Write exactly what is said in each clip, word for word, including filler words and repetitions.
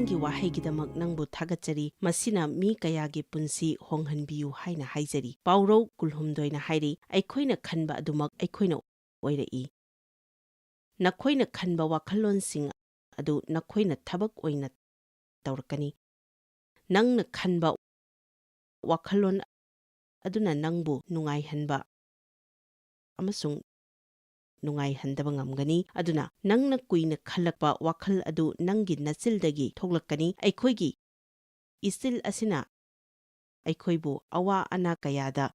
ꯅꯍꯥꯛꯀꯤ ꯋꯥꯍꯩꯒꯤꯗꯃꯛ ꯅꯪꯕꯨ ꯊꯥꯒꯠꯆꯔꯤ꯫ ꯃꯁꯤꯅ ꯃꯤ ꯀꯌꯥꯒꯤ ꯄꯨꯟꯁꯤ ꯍꯣꯡꯍꯟꯕꯤꯌꯨ ꯍꯥꯏꯅ ꯍꯥꯏꯖꯔꯤ꯫ ꯄꯥꯎꯔꯧ ꯀꯨꯜꯍꯨꯝꯗꯣꯏꯅ ꯍꯥꯏꯔꯤ, "ꯑꯩꯈꯣꯏꯅ ꯈꯟꯕ ꯑꯗꯨꯃꯛ ꯑꯩꯈꯣꯏꯅ ꯑꯣꯏꯔꯛꯏ꯫ ꯅꯈꯣꯏꯅ ꯈꯟꯕ ꯋꯥꯈꯜꯂꯣꯟꯁꯤꯡ ꯑꯗꯨ ꯅꯈꯣꯏꯅ ꯊꯕꯛ ꯑꯣꯏꯅ ꯇꯧꯔꯛꯀꯅꯤ꯫ ꯅꯪꯅ ꯈꯟꯕ ꯋꯥꯈꯜꯂꯣꯟ ꯑꯗꯨꯅ ꯅꯪꯕꯨ ꯅꯨꯡꯉꯥꯏꯍꯟꯕ ꯑꯃꯁꯨꯡ ꯅꯨꯡꯉꯥꯏꯍꯟꯗꯕ ꯉꯝꯒꯅꯤ꯫ ꯑꯗꯨꯅ ꯅꯪꯅ ꯀꯨꯏꯅ ꯈꯜꯂꯛꯄ ꯋꯥꯈꯜ ꯑꯗꯨ ꯅꯪꯒꯤ ꯅꯆꯤꯜꯗꯒꯤ ꯊꯣꯛꯂꯛꯀꯅꯤ꯫ ꯑꯩꯈꯣꯏꯒꯤ ꯏꯆꯤꯜ ꯑꯁꯤꯅ ꯑꯩꯈꯣꯏꯕꯨ ꯑꯋꯥ ꯑꯅꯥ ꯀꯌꯥꯗ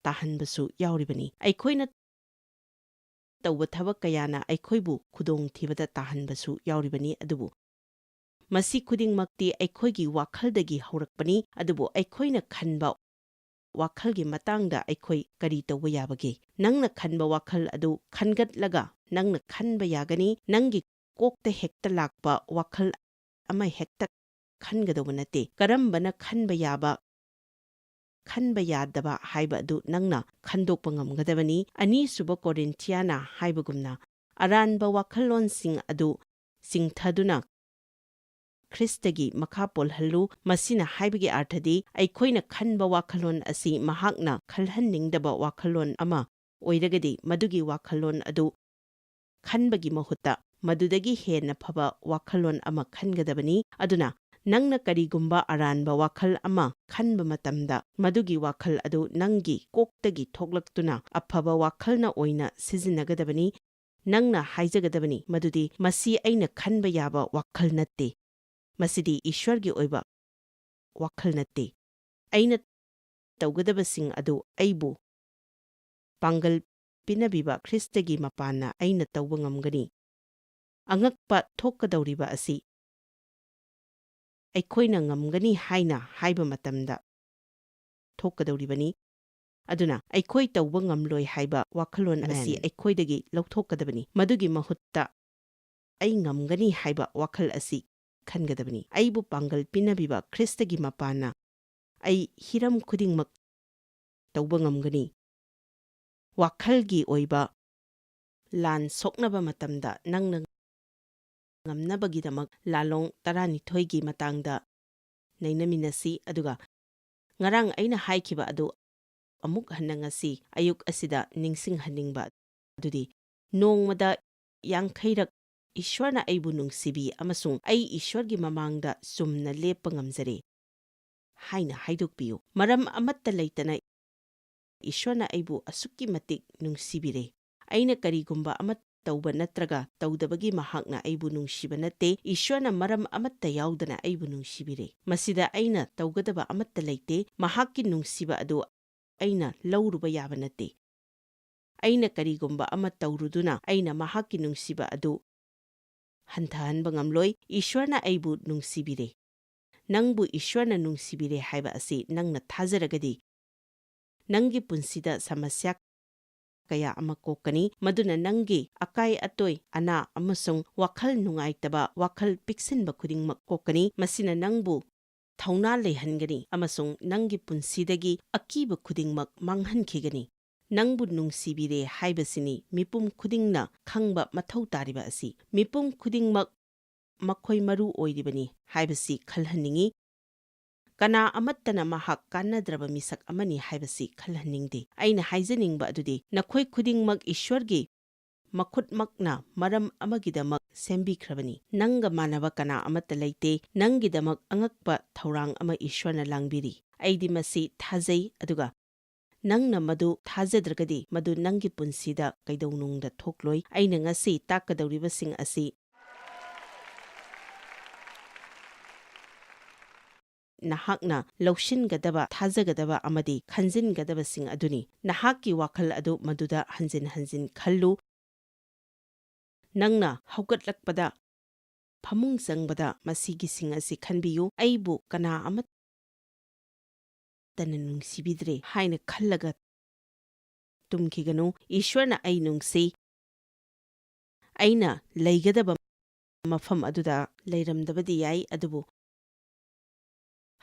ꯇꯥꯍꯟꯕꯁꯨ ꯌꯥꯎꯔꯤꯕꯅꯤ꯫ ꯑꯩꯈꯣꯏꯅ ꯇꯧꯕ ꯊꯕꯛ ꯀꯌꯥꯅ ꯑꯩꯈꯣꯏꯕꯨ ꯈꯨꯗꯣꯡꯊꯤꯕꯗ ꯇꯥꯍꯟꯕꯁꯨ ꯌꯥꯎꯔꯤꯕꯅꯤ꯫ ꯑꯗꯨꯕꯨ ꯃꯁꯤ ꯈꯨꯗꯤꯡꯃꯛꯇꯤ ꯑꯩꯈꯣꯏꯒꯤ ꯋꯥꯈꯜꯗꯒꯤ ꯍꯧꯔꯛꯄꯅꯤ꯫ ꯑꯗꯨꯕꯨ ꯑꯩꯈꯣꯏꯅ ꯈꯟꯕ ꯋꯥꯈꯜꯒꯤ ꯃꯇꯥꯡꯗ ꯑꯩꯈꯣꯏ ꯀꯔꯤ ꯇꯧꯕ ꯌꯥꯕꯒꯦ? ꯅꯪꯅ ꯈꯟꯕ ꯋꯥꯈꯜ ꯑꯗꯨ ꯈꯟꯒꯠꯂꯒ ꯅꯪꯅ ꯈꯟꯕ ꯌꯥꯒꯅꯤ꯫ ꯅꯪꯒꯤ ꯀꯣꯛꯇ ꯍꯦꯛꯇ ꯂꯥꯛꯄ ꯋꯥꯈꯜ ꯑꯃ ꯍꯦꯛꯇ ꯈꯟꯒꯗꯧꯕ ꯅꯠꯇꯦ꯫ ꯀꯔꯝꯕꯅ ꯈꯟꯕ ꯌꯥꯕ, ꯈꯟꯕ ꯌꯥꯗꯕ ꯍꯥꯏꯕ ꯑꯗꯨ ꯅꯪꯅ ꯈꯟꯗꯣꯛꯄ ꯉꯝꯒꯗꯕꯅꯤ꯫ ꯑꯅꯤꯁꯨꯕ ꯀꯣꯔꯤꯟꯊꯤꯌꯥꯅ ꯍꯥꯏꯕꯒꯨꯝꯅ, ꯑꯔꯥꯟꯕ ꯋꯥꯈꯜꯂꯣꯟꯁꯤꯡ ꯑꯗꯨ ꯆꯤꯡꯊꯗꯨꯅ ꯈ꯭ꯔꯤꯁꯇꯒꯤ ꯃꯈꯥ ꯄꯣꯜꯍꯜꯂꯨ꯫ ꯃꯁꯤꯅ ꯍꯥꯏꯕꯒꯤ ꯑꯥꯔꯊꯗꯤ, ꯑꯩꯈꯣꯏꯅ ꯈꯟꯕ ꯋꯥꯈꯜꯂꯣꯟ ꯑꯁꯤ ꯃꯍꯥꯛꯅ ꯈꯜꯍꯟꯅꯤꯡꯗꯕ ꯋꯥꯈꯜꯂꯣꯟ ꯑꯃ ꯑꯣꯏꯔꯒꯗꯤ, ꯃꯗꯨꯒꯤ ꯋꯥꯈꯜꯂꯣꯟ ꯑꯗꯨ ꯈꯟꯕꯒꯤ ꯃꯍꯨꯠꯇ ꯃꯗꯨꯗꯒꯤ ꯍꯦꯟꯅ ꯐꯕ ꯋꯥꯈꯜꯂꯣꯟ ꯑꯃ ꯈꯟꯒꯗꯕꯅꯤ꯫ ꯑꯗꯨꯅ, ꯅꯪꯅ ꯀꯔꯤꯒꯨꯝꯕ ꯑꯔꯥꯟꯕ ꯋꯥꯈꯜ ꯑꯃ ꯈꯟꯕ ꯃꯇꯝꯗ, ꯃꯗꯨꯒꯤ ꯋꯥꯈꯜ ꯑꯗꯨ ꯅꯪꯒꯤ ꯀꯣꯛꯇꯒꯤ ꯊꯣꯛꯂꯛꯇꯨꯅ ꯑꯐꯕ ꯋꯥꯈꯜꯅ ꯑꯣꯏꯅ ꯁꯤꯖꯤꯟꯅꯒꯗꯕꯅꯤ꯫ ꯅꯪꯅ ꯍꯥꯏꯖꯒꯗꯕꯅꯤ ꯃꯗꯨꯗꯤ, "ꯃꯁꯤ ꯑꯩꯅ ꯈꯟꯕ ꯌꯥꯕ ꯋꯥꯈꯜ ꯅꯠꯇꯦ꯫ ꯃꯁꯤꯗꯤ ꯏꯁ꯭ꯋꯔꯒꯤ ꯑꯣꯏꯕ ꯋꯥꯈꯜ ꯅꯠꯇꯦ꯫ ꯑꯩꯅ ꯇꯧꯒꯗꯕꯁꯤꯡ ꯑꯗꯨ ꯑꯩꯕꯨ ꯄꯥꯡꯒꯜ ꯄꯤꯅꯕꯤꯕ ꯈ꯭ꯔꯤꯁꯇꯒꯤ ꯃꯄꯥꯟꯅ ꯑꯩꯅ ꯇꯧꯕ ꯉꯝꯒꯅꯤ"꯫ ꯑꯉꯛꯄ ꯊꯣꯛꯀꯗꯧꯔꯤꯕ ꯑꯁꯤ ꯑꯩꯈꯣꯏꯅ ꯉꯝꯒꯅꯤ ꯍꯥꯏꯅ ꯍꯥꯏꯕ ꯃꯇꯝꯗ ꯊꯣꯛꯀꯗꯧꯔꯤꯕꯅꯤ꯫ ꯑꯗꯨꯅ, ꯑꯩꯈꯣꯏ ꯇꯧꯕ ꯉꯝꯂꯣꯏ ꯍꯥꯏꯕ ꯋꯥꯈꯜꯂꯣꯟ ꯑꯁꯤ ꯑꯃꯦꯟ꯫ ꯑꯩꯈꯣꯏꯗꯒꯤ ꯂꯧꯊꯣꯛꯀꯗꯕꯅꯤ꯫ ꯃꯗꯨꯒꯤ ꯃꯍꯨꯠꯇ, "ꯑꯩ ꯉꯝꯒꯅꯤ" ꯍꯥꯏꯕ ꯋꯥꯈꯜ ꯑꯁꯤ ꯈꯟꯒꯗꯕꯅꯤ꯫ "ꯑꯩꯕꯨ ꯄꯥꯡꯒꯜ ꯄꯤꯅꯕꯤꯕ ꯈ꯭ꯔꯤꯁꯇꯒꯤ ꯃꯄꯥꯟꯅ ꯑꯩ ꯍꯤꯔꯝ ꯈꯨꯗꯤꯡꯃꯛ ꯇꯧꯕ ꯉꯝꯒꯅꯤ"꯫ ꯋꯥꯈꯜꯒꯤ ꯑꯣꯏꯕ ꯂꯥꯟ ꯁꯣꯛꯅꯕ ꯃꯇꯝꯗ ꯅꯪꯅ ꯉꯝꯅꯕꯒꯤꯗꯃꯛ ꯂꯥꯂꯣꯡ ꯇꯔꯥꯅꯤꯊꯣꯏꯒꯤ ꯃꯇꯥꯡꯗ ꯅꯩꯅꯃꯤꯟꯅꯁꯤ, ꯑꯗꯨꯒ ꯉꯔꯥꯡ ꯑꯩꯅ ꯍꯥꯏꯈꯤꯕ ꯑꯗꯨ ꯑꯃꯨꯛ ꯍꯟꯅ ꯉꯁꯤ ꯑꯌꯨꯛ ꯑꯁꯤꯗ ꯅꯤꯡꯁꯤꯡꯍꯟꯅꯤꯡꯕ ꯑꯗꯨꯗꯤ, ꯅꯣꯡꯃꯗ ꯌꯥꯡꯈꯩꯔꯛ "ꯏꯁ꯭ꯋꯔꯅ ꯑꯩꯕꯨ ꯅꯨꯡꯁꯤꯕꯤ ꯑꯃꯁꯨꯡ ꯑꯩ ꯏꯁ꯭ꯋꯔꯒꯤ ꯃꯃꯥꯡꯗ ꯆꯨꯝꯅ ꯂꯦꯞꯄ ꯉꯝꯖꯔꯦ" ꯍꯥꯏꯅ ꯍꯥꯏꯗꯣꯛꯄꯤꯌꯨ꯫ ꯃꯔꯝ ꯑꯃꯠꯇ ꯂꯩꯇꯅ ꯏꯁ꯭ꯋꯔꯅ ꯑꯩꯕꯨ ꯑꯁꯨꯛꯀꯤ ꯃꯇꯤꯛ ꯅꯨꯡꯁꯤꯕꯤꯔꯦ꯫ ꯑꯩꯅ ꯀꯔꯤꯒꯨꯝꯕ ꯑꯃ ꯇꯧꯕ ꯅꯠꯇ꯭ꯔꯒ ꯇꯧꯗꯕꯒꯤ ꯃꯍꯥꯛꯅ ꯑꯩꯕꯨ ꯅꯨꯡꯁꯤꯕ ꯅꯠꯇꯦ꯫ ꯏꯁ꯭ꯋꯔꯅ ꯃꯔꯝ ꯑꯃꯠꯇ ꯌꯥꯎꯗꯅ ꯑꯩꯕꯨ ꯅꯨꯡꯁꯤꯕꯤꯔꯦ꯫ ꯃꯁꯤꯗ ꯑꯩꯅ ꯇꯧꯒꯗꯕ ꯑꯃꯠꯇ ꯂꯩꯇꯦ꯫ ꯃꯍꯥꯛꯀꯤ ꯅꯨꯡꯁꯤꯕ ꯑꯗꯨ ꯑꯩꯅ ꯂꯧꯔꯨꯕ ꯌꯥꯕ ꯅꯠꯇꯦ꯫ ꯑꯩꯅ ꯀꯔꯤꯒꯨꯝꯕ ꯑꯃ ꯇꯧꯔꯨꯗꯨꯅ ꯑꯩꯅ ꯃꯍꯥꯛꯀꯤ ꯅꯨꯡꯁꯤꯕ ꯑꯗꯨ ꯍꯟꯊꯍꯟꯕ ꯉꯝꯂꯣꯏ꯫ ꯏꯁ꯭ꯋꯔꯅ ꯑꯩꯕꯨ ꯅꯨꯡꯁꯤꯕꯤꯔꯦ꯫ ꯅꯪꯕꯨ ꯏꯁ꯭ꯋꯔꯅ ꯅꯨꯡꯁꯤꯕꯤꯔꯦ ꯍꯥꯏꯕ ꯑꯁꯤ ꯅꯪꯅ ꯊꯥꯖꯔꯒꯗꯤ, ꯅꯪꯒꯤ ꯄꯨꯟꯁꯤꯗ ꯁꯃꯁ꯭ꯌꯥ ꯀꯌꯥ ꯑꯃ ꯀꯣꯛꯀꯅꯤ, ꯃꯗꯨꯅ ꯅꯪꯒꯤ ꯑꯀꯥꯏ ꯑꯇꯣꯏ, ꯑꯅꯥ ꯑꯃꯁꯨꯡ ꯋꯥꯈꯜ ꯅꯨꯡꯉꯥꯏꯇꯕ, ꯋꯥꯈꯜ ꯄꯤꯛꯁꯤꯟꯕ ꯈꯨꯗꯤꯡꯃꯛ ꯀꯣꯛꯀꯅꯤ꯫ ꯃꯁꯤꯅ ꯅꯪꯕꯨ ꯊꯧꯅꯥ ꯂꯩꯍꯟꯒꯅꯤ ꯑꯃꯁꯨꯡ ꯅꯪꯒꯤ ꯄꯨꯟꯁꯤꯗꯒꯤ ꯑꯀꯤꯕ ꯈꯨꯗꯤꯡꯃꯛ ꯃꯥꯡꯍꯟꯈꯤꯒꯅꯤ꯫ ꯅꯪꯕꯨ ꯅꯨꯡꯁꯤꯕꯤꯔꯦ ꯍꯥꯏꯕꯁꯤꯅꯤ ꯃꯤꯄꯨꯝ ꯈꯨꯗꯤꯡꯅ ꯈꯪꯕ ꯃꯊꯧ ꯇꯥꯔꯤꯕ ꯑꯁꯤ꯫ ꯃꯤꯄꯨꯝ ꯈꯨꯗꯤꯡꯃꯛ ꯃꯈꯣꯏ ꯃꯔꯨ ꯑꯣꯏꯔꯤꯕꯅꯤ ꯍꯥꯏꯕꯁꯤ ꯈꯜꯍꯟꯅꯤꯡꯏ꯫ ꯀꯅꯥ ꯑꯃꯠꯇꯅ ꯃꯍꯥꯛ ꯀꯥꯟꯅꯗ꯭ꯔꯕ ꯃꯤꯁꯛ ꯑꯃꯅꯤ ꯍꯥꯏꯕꯁꯤ ꯈꯜꯍꯟꯅꯤꯡꯗꯦ꯫ ꯑꯩꯅ ꯍꯥꯏꯖꯅꯤꯡꯕ ꯑꯗꯨꯗꯤ, ꯅꯈꯣꯏ ꯈꯨꯗꯤꯡꯃꯛ ꯏꯁ꯭ꯋꯔꯒꯤ ꯃꯈꯨꯠꯃꯛꯅ ꯃꯔꯝ ꯑꯃꯒꯤꯗꯃꯛ ꯁꯦꯝꯕꯤꯈ꯭ꯔꯕꯅꯤ꯫ ꯅꯪꯒ ꯃꯥꯟꯅꯕ ꯀꯅꯥ ꯑꯃꯠꯇ ꯂꯩꯇꯦ꯫ ꯅꯪꯒꯤꯗꯃꯛ ꯑꯉꯛꯄ ꯊꯧꯔꯥꯡ ꯑꯃ ꯏꯁ꯭ꯋꯔꯅ ꯂꯥꯡꯕꯤꯔꯤ꯫ ꯑꯩꯗꯤ ꯃꯁꯤ ꯊꯥꯖꯩ, ꯑꯗꯨꯒ ꯅꯪꯅ ꯃꯗꯨ ꯊꯥꯖꯗ꯭ꯔꯒꯗꯤ, ꯃꯗꯨ ꯅꯪꯒꯤ ꯄꯨꯟꯁꯤꯗ ꯀꯩꯗꯧꯅꯨꯡꯗ ꯊꯣꯛꯂꯣꯏ꯫ ꯑꯩꯅ ꯉꯁꯤ ꯇꯥꯛꯀꯗꯧꯔꯤꯕꯁꯤꯡ ꯑꯁꯤ ꯅꯍꯥꯛꯅ ꯂꯧꯁꯤꯟꯒꯗꯕ, ꯊꯥꯖꯒꯗꯕ ꯑꯃꯗꯤ ꯈꯟꯖꯤꯟꯒꯗꯕꯁꯤꯡ ꯑꯗꯨꯅꯤ꯫ ꯅꯍꯥꯛꯀꯤ ꯋꯥꯈꯜ ꯑꯗꯨ ꯃꯗꯨꯗ ꯍꯟꯖꯤꯟ ꯍꯟꯖꯤꯟ ꯈꯜꯂꯨ꯫ ꯅꯪꯅ ꯍꯧꯒꯠꯂꯛꯄꯗ ꯐꯃꯨꯡ ꯆꯪꯕꯗ ꯃꯁꯤꯒꯤꯁꯤꯡ ꯑꯁꯤ ꯈꯟꯕꯤꯌꯨ: "ꯑꯩꯕꯨ ꯀꯅꯥ ꯑꯃꯠꯇꯅ ꯅꯨꯡꯁꯤꯕꯤꯗ꯭ꯔꯦ" ꯍꯥꯏꯅ ꯈꯜꯂꯒ ꯇꯨꯝꯈꯤꯒꯅꯨ꯫ ꯏꯁ꯭ꯋꯔꯅ ꯑꯩ ꯅꯨꯡꯁꯤ꯫ ꯑꯩꯅ ꯂꯩꯒꯗꯕ ꯃꯐꯝ ꯑꯗꯨꯗ ꯂꯩꯔꯝꯗꯕꯗꯤ ꯌꯥꯏ, ꯑꯗꯨꯕꯨ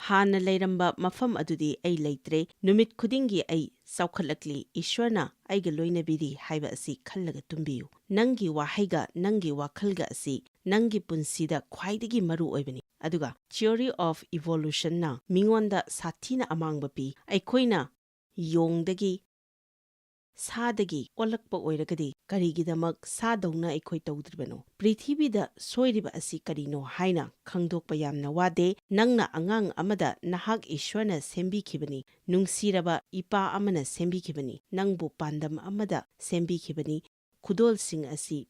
ꯍꯥꯟꯅ ꯂꯩꯔꯝꯕ ꯃꯐꯝ ꯑꯗꯨꯗꯤ ꯑꯩ ꯂꯩꯇ꯭ꯔꯦ꯫ ꯅꯨꯃꯤꯠ ꯈꯨꯗꯤꯡꯒꯤ ꯑꯩ ꯆꯥꯎꯈꯠꯂꯛꯂꯤ꯫ ꯏꯁ꯭ꯋꯔꯅ ꯑꯩꯒ ꯂꯣꯏꯅꯕꯤꯔꯤ ꯍꯥꯏꯕ ꯑꯁꯤ ꯈꯜꯂꯒ ꯇꯨꯝꯕꯤꯌꯨ꯫ ꯅꯪꯒꯤ ꯋꯥꯍꯩꯒ ꯅꯪꯒꯤ ꯋꯥꯈꯜꯒ ꯑꯁꯤ ꯅꯪꯒꯤ ꯄꯨꯟꯁꯤꯗ ꯈ꯭ꯋꯥꯏꯗꯒꯤ ꯃꯔꯨ ꯑꯣꯏꯕꯅꯤ꯫ ꯑꯗꯨꯒ Theory of Evolutionꯅ ꯃꯤꯉꯣꯟꯗ ꯁꯥꯊꯤꯅ ꯑꯃꯥꯡꯕ ꯄꯤ꯫ ꯑꯩꯈꯣꯏꯅ ꯌꯣꯡꯗꯒꯤ, ꯁꯥꯗꯒꯤ ꯑꯣꯜꯂꯛꯄ ꯑꯣꯏꯔꯒꯗꯤ ꯀꯔꯤꯒꯤꯗꯃꯛ ꯁꯥꯗꯧꯅ ꯑꯩꯈꯣꯏ ꯇꯧꯗ꯭ꯔꯤꯕꯅꯣ? ꯄ꯭ꯔꯤꯊꯤꯕꯤꯗ ꯁꯣꯏꯔꯤꯕ ꯑꯁꯤ ꯀꯔꯤꯅꯣ ꯍꯥꯏꯅ ꯈꯪꯗꯣꯛꯄ ꯌꯥꯝꯅ ꯋꯥꯗꯦ꯫ ꯅꯪꯅ ꯑꯉꯥꯡ ꯑꯃꯗ ꯅꯍꯥꯛ ꯏꯁ꯭ꯋꯔꯅ ꯁꯦꯝꯕꯤꯈꯤꯕꯅꯤ, ꯅꯨꯡꯁꯤꯔꯕ ꯏꯄꯥ ꯑꯃꯅ ꯁꯦꯝꯕꯤꯈꯤꯕꯅꯤ, ꯅꯪꯕꯨ ꯄꯥꯟꯗꯝ ꯑꯃꯗ ꯁꯦꯝꯕꯤꯈꯤꯕꯅꯤ, ꯈꯨꯗꯣꯜꯁꯤꯡ ꯑꯁꯤ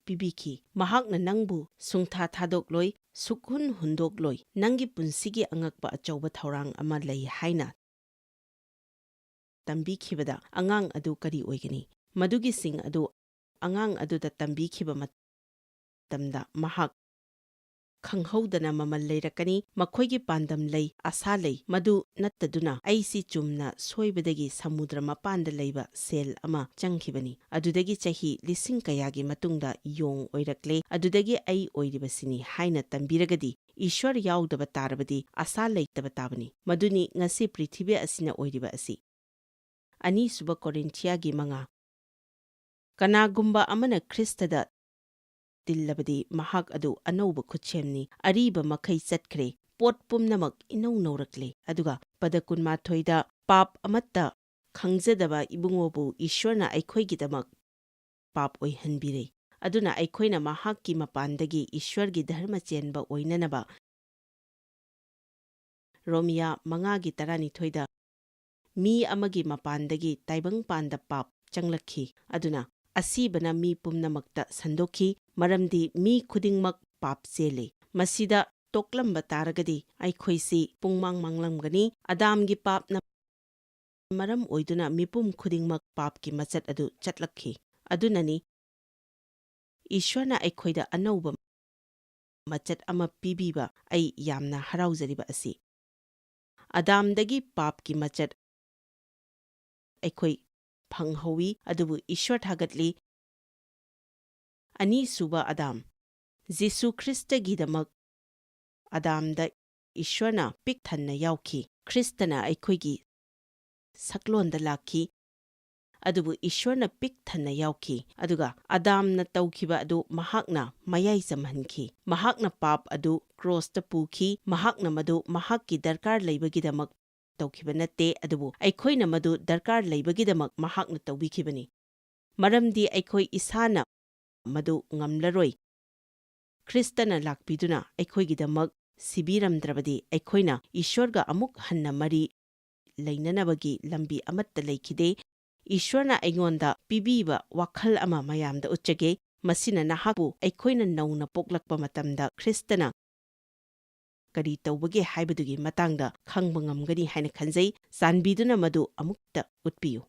ꯄꯤꯕꯤꯈꯤ꯫ ꯃꯍꯥꯛꯅ ꯅꯪꯕꯨ ꯁꯨꯡꯊꯥ ꯊꯥꯗꯣꯛꯂꯣꯏ, ꯁꯨꯛꯍꯨꯟ ꯍꯨꯟꯗꯣꯛꯂꯣꯏ꯫ ꯅꯪꯒꯤ ꯄꯨꯟꯁꯤꯒꯤ ꯑꯉꯛꯄ ꯑꯆꯧꯕ ꯊꯧꯔꯥꯡ ꯑꯃ ꯂꯩ ꯍꯥꯏꯅ ꯇꯝꯕꯤꯈꯤꯕꯗ ꯑꯉꯥꯡ ꯑꯗꯨ ꯀꯔꯤ ꯑꯣꯏꯒꯅꯤ? ꯃꯗꯨꯒꯤꯁꯤꯡ ꯑꯗꯨ ꯑꯉꯥꯡ ꯑꯗꯨꯗ ꯇꯝꯕꯤꯈꯤꯕ ꯃꯇꯝꯗ ꯃꯍꯥꯛ ꯈꯪꯍꯧꯗꯅ ꯃꯃꯜ ꯂꯩꯔꯛꯀꯅꯤ꯫ ꯃꯈꯣꯏꯒꯤ ꯄꯥꯟꯗꯝ ꯂꯩ, ꯑꯁꯥ ꯂꯩ꯫ ꯃꯗꯨ ꯅꯠꯇꯗꯨꯅ ꯑꯩꯁꯤ ꯆꯨꯝꯅ ꯁꯣꯏꯕꯗꯒꯤ ꯁꯃꯨꯗ꯭ꯔ ꯃꯄꯥꯟꯗ ꯂꯩꯕ ꯁꯦꯜ ꯑꯃ ꯆꯪꯈꯤꯕꯅꯤ꯫ ꯑꯗꯨꯗꯒꯤ ꯆꯍꯤ ꯂꯤꯁꯤꯡ ꯀꯌꯥꯒꯤ ꯃꯇꯨꯡꯗ ꯌꯣꯡ ꯑꯣꯏꯔꯛꯂꯦ꯫ ꯑꯗꯨꯗꯒꯤ ꯑꯩ ꯑꯣꯏꯔꯤꯕꯁꯤꯅꯤ ꯍꯥꯏꯅ ꯇꯝꯕꯤꯔꯒꯗꯤ, ꯏꯁ꯭ꯋꯔ ꯌꯥꯎꯗꯕ ꯇꯥꯔꯕꯗꯤ ꯑꯁꯥ ꯂꯩꯇꯕ ꯇꯥꯕꯅꯤ꯫ ꯃꯗꯨꯅꯤ ꯉꯁꯤ ꯄ꯭ꯔꯤꯊꯤꯕꯤ ꯑꯁꯤꯅ ꯑꯣꯏꯔꯤꯕ ꯑꯁꯤ꯫ ꯑꯅꯤꯁꯨꯕ ꯀꯣꯔꯤꯟꯊꯤꯌꯥꯒꯤ ꯃꯉꯥ꯫ ꯀꯅꯥꯒꯨꯝꯕ ꯑꯃꯅ ꯈ꯭ꯔꯤꯁꯇꯗ ꯇꯤꯜꯂꯕꯗꯤ ꯃꯍꯥꯛ ꯑꯗꯨ ꯑꯅꯧꯕ ꯈꯨꯠꯁꯦꯝꯅꯤ, ꯑꯔꯤꯕ ꯃꯈꯩ ꯆꯠꯈ꯭ꯔꯦ, ꯄꯣꯠ ꯄꯨꯝꯅꯃꯛ ꯏꯅꯧ ꯅꯧꯔꯛꯂꯦ꯫ ꯑꯗꯨꯒ ꯄꯗ ꯀꯨꯟꯃꯥꯊꯣꯏꯗ, "ꯄꯥꯞ ꯑꯃꯠꯇ ꯈꯪꯖꯗꯕ ꯏꯕꯨꯡꯉꯣꯕꯨ ꯏꯁ꯭ꯋꯔꯅ ꯑꯩꯈꯣꯏꯒꯤꯗꯃꯛ ꯄꯥꯞ ꯑꯣꯏꯍꯟꯕꯤꯔꯦ꯫ ꯑꯗꯨꯅ ꯑꯩꯈꯣꯏꯅ ꯃꯍꯥꯛꯀꯤ ꯃꯄꯥꯟꯗꯒꯤ ꯏꯁ꯭ꯋꯔꯒꯤ ꯙꯔꯃ ꯆꯦꯟꯕ ꯑꯣꯏꯅꯅꯕ" ꯔꯣꯃꯤꯌꯥ ꯃꯉꯥꯒꯤ ꯇꯔꯥꯅꯤꯊꯣꯏꯗ, "ꯃꯤ ꯑꯃꯒꯤ ꯃꯄꯥꯟꯗꯒꯤ ꯇꯥꯏꯕꯪꯄꯥꯟꯗ ꯄꯥꯞ ꯆꯪꯂꯛꯈꯤ꯫ ꯑꯗꯨꯅ ꯑꯁꯤꯕꯅ ꯃꯤ ꯄꯨꯝꯅꯃꯛꯇ ꯁꯟꯗꯣꯛꯈꯤ, ꯃꯔꯝꯗꯤ ꯃꯤ ꯈꯨꯗꯤꯡꯃꯛ ꯄꯥꯞ ꯆꯦꯜꯂꯤ꯫ ꯃꯁꯤꯗ ꯇꯣꯛꯂꯝꯕ ꯇꯥꯔꯒꯗꯤ ꯑꯩꯈꯣꯏꯁꯤ ꯄꯨꯡꯃꯥꯡ ꯃꯥꯡꯂꯝꯒꯅꯤ꯫ ꯑꯗꯥꯝꯒꯤ ꯄꯥꯞꯅ ꯃꯔꯝ ꯑꯣꯏꯗꯨꯅ ꯃꯤꯄꯨꯝ ꯈꯨꯗꯤꯡꯃꯛ ꯄꯥꯞꯀꯤ ꯃꯆꯠ ꯑꯗꯨ ꯆꯠꯂꯛꯈꯤ꯫ ꯑꯗꯨꯅꯅꯤ ꯏꯁ꯭ꯋꯔꯅ ꯑꯩꯈꯣꯏꯗ ꯑꯅꯧꯕ ꯃꯆꯠ ꯑꯃ ꯄꯤꯕꯤꯕ ꯑꯩ ꯌꯥꯝꯅ ꯍꯔꯥꯎꯖꯔꯤꯕ ꯑꯁꯤ꯫ ꯑꯗꯥꯝꯗꯒꯤ ꯄꯥꯞꯀꯤ ꯃꯆꯠ ꯑꯩꯈꯣꯏ ꯐꯪꯍꯧꯏ, ꯑꯗꯨꯕꯨ ꯏꯁ꯭ꯋꯔ ꯊꯥꯒꯠꯂꯤ, ꯑꯅꯤꯁꯨꯕ ꯑꯗꯥꯝ, ꯖꯤꯁꯨ ꯈ꯭ꯔꯤꯁꯇꯒꯤꯗꯃꯛ ꯑꯗꯥꯝꯗ ꯏꯁ꯭ꯋꯔꯅ ꯄꯤꯛ ꯊꯟꯅ ꯌꯥꯎꯈꯤ꯫ ꯈ꯭ꯔꯤꯁꯇꯅ ꯑꯩꯈꯣꯏꯒꯤ ꯁꯛꯂꯣꯟꯗ ꯂꯥꯛꯈꯤ, ꯑꯗꯨꯕꯨ ꯏꯁ꯭ꯋꯔꯅ ꯄꯤꯛ ꯊꯟꯅ ꯌꯥꯎꯈꯤ꯫ ꯑꯗꯨꯒ ꯑꯗꯥꯝꯅ ꯇꯧꯈꯤꯕ ꯑꯗꯨ ꯃꯍꯥꯛꯅ ꯃꯌꯥꯏ ꯆꯝꯍꯟꯈꯤ꯫ ꯃꯍꯥꯛꯅ ꯄꯥꯞ ꯑꯗꯨ ꯀ꯭ꯔꯣꯁꯇ ꯄꯨꯈꯤ꯫ ꯃꯍꯥꯛꯅ ꯃꯗꯨ ꯃꯍꯥꯛꯀꯤ ꯗꯔꯀꯥꯔ ꯂꯩꯕꯒꯤꯗꯃꯛ ꯇꯧꯈꯤꯕ ꯅꯠꯇꯦ, ꯑꯗꯨꯕꯨ ꯑꯩꯈꯣꯏꯅ ꯃꯗꯨ ꯗꯔꯀꯥꯔ ꯂꯩꯕꯒꯤꯗꯃꯛ ꯃꯍꯥꯛꯅ ꯇꯧꯕꯤꯈꯤꯕꯅꯤ꯫ ꯃꯔꯝꯗꯤ ꯑꯩꯈꯣꯏ ꯏꯁꯥꯅ ꯃꯗꯨ ꯉꯝꯂꯔꯣꯏ꯫ ꯈ꯭ꯔꯤꯁꯇꯅ ꯂꯥꯛꯄꯤꯗꯨꯅ ꯑꯩꯈꯣꯏꯒꯤꯗꯃꯛ ꯁꯤꯕꯤꯔꯝꯗ꯭ꯔꯕꯗꯤ ꯑꯩꯈꯣꯏꯅ ꯏꯁ꯭ꯋꯔꯒ ꯑꯃꯨꯛ ꯍꯟꯅ ꯃꯔꯤ ꯂꯩꯅꯅꯕꯒꯤ ꯂꯝꯕꯤ ꯑꯃꯠꯇ ꯂꯩꯈꯤꯗꯦ꯫ ꯏꯁ꯭ꯋꯔꯅ ꯑꯩꯉꯣꯟꯗ ꯄꯤꯕꯤꯕ ꯋꯥꯈꯜ ꯑꯃ ꯃꯌꯥꯝꯗ ꯎꯠꯆꯒꯦ꯫ ꯃꯁꯤꯅ ꯅꯍꯥꯛꯄꯨ ꯑꯩꯈꯣꯏꯅ ꯅꯧꯅ ꯄꯣꯛꯂꯛꯄ ꯃꯇꯝꯗ ꯈ꯭ꯔꯤꯁꯇꯅ ꯀꯔꯤ ꯇꯧꯕꯒꯦ ꯍꯥꯏꯕꯗꯨꯒꯤ ꯃꯇꯥꯡꯗ ꯈꯪꯕ ꯉꯝꯒꯅꯤ ꯍꯥꯏꯅ ꯈꯟꯖꯩ꯫ ꯆꯥꯟꯕꯤꯗꯨꯅ ꯃꯗꯨ ꯑꯃꯨꯛꯇ ꯎꯠꯄꯤꯌꯨ꯫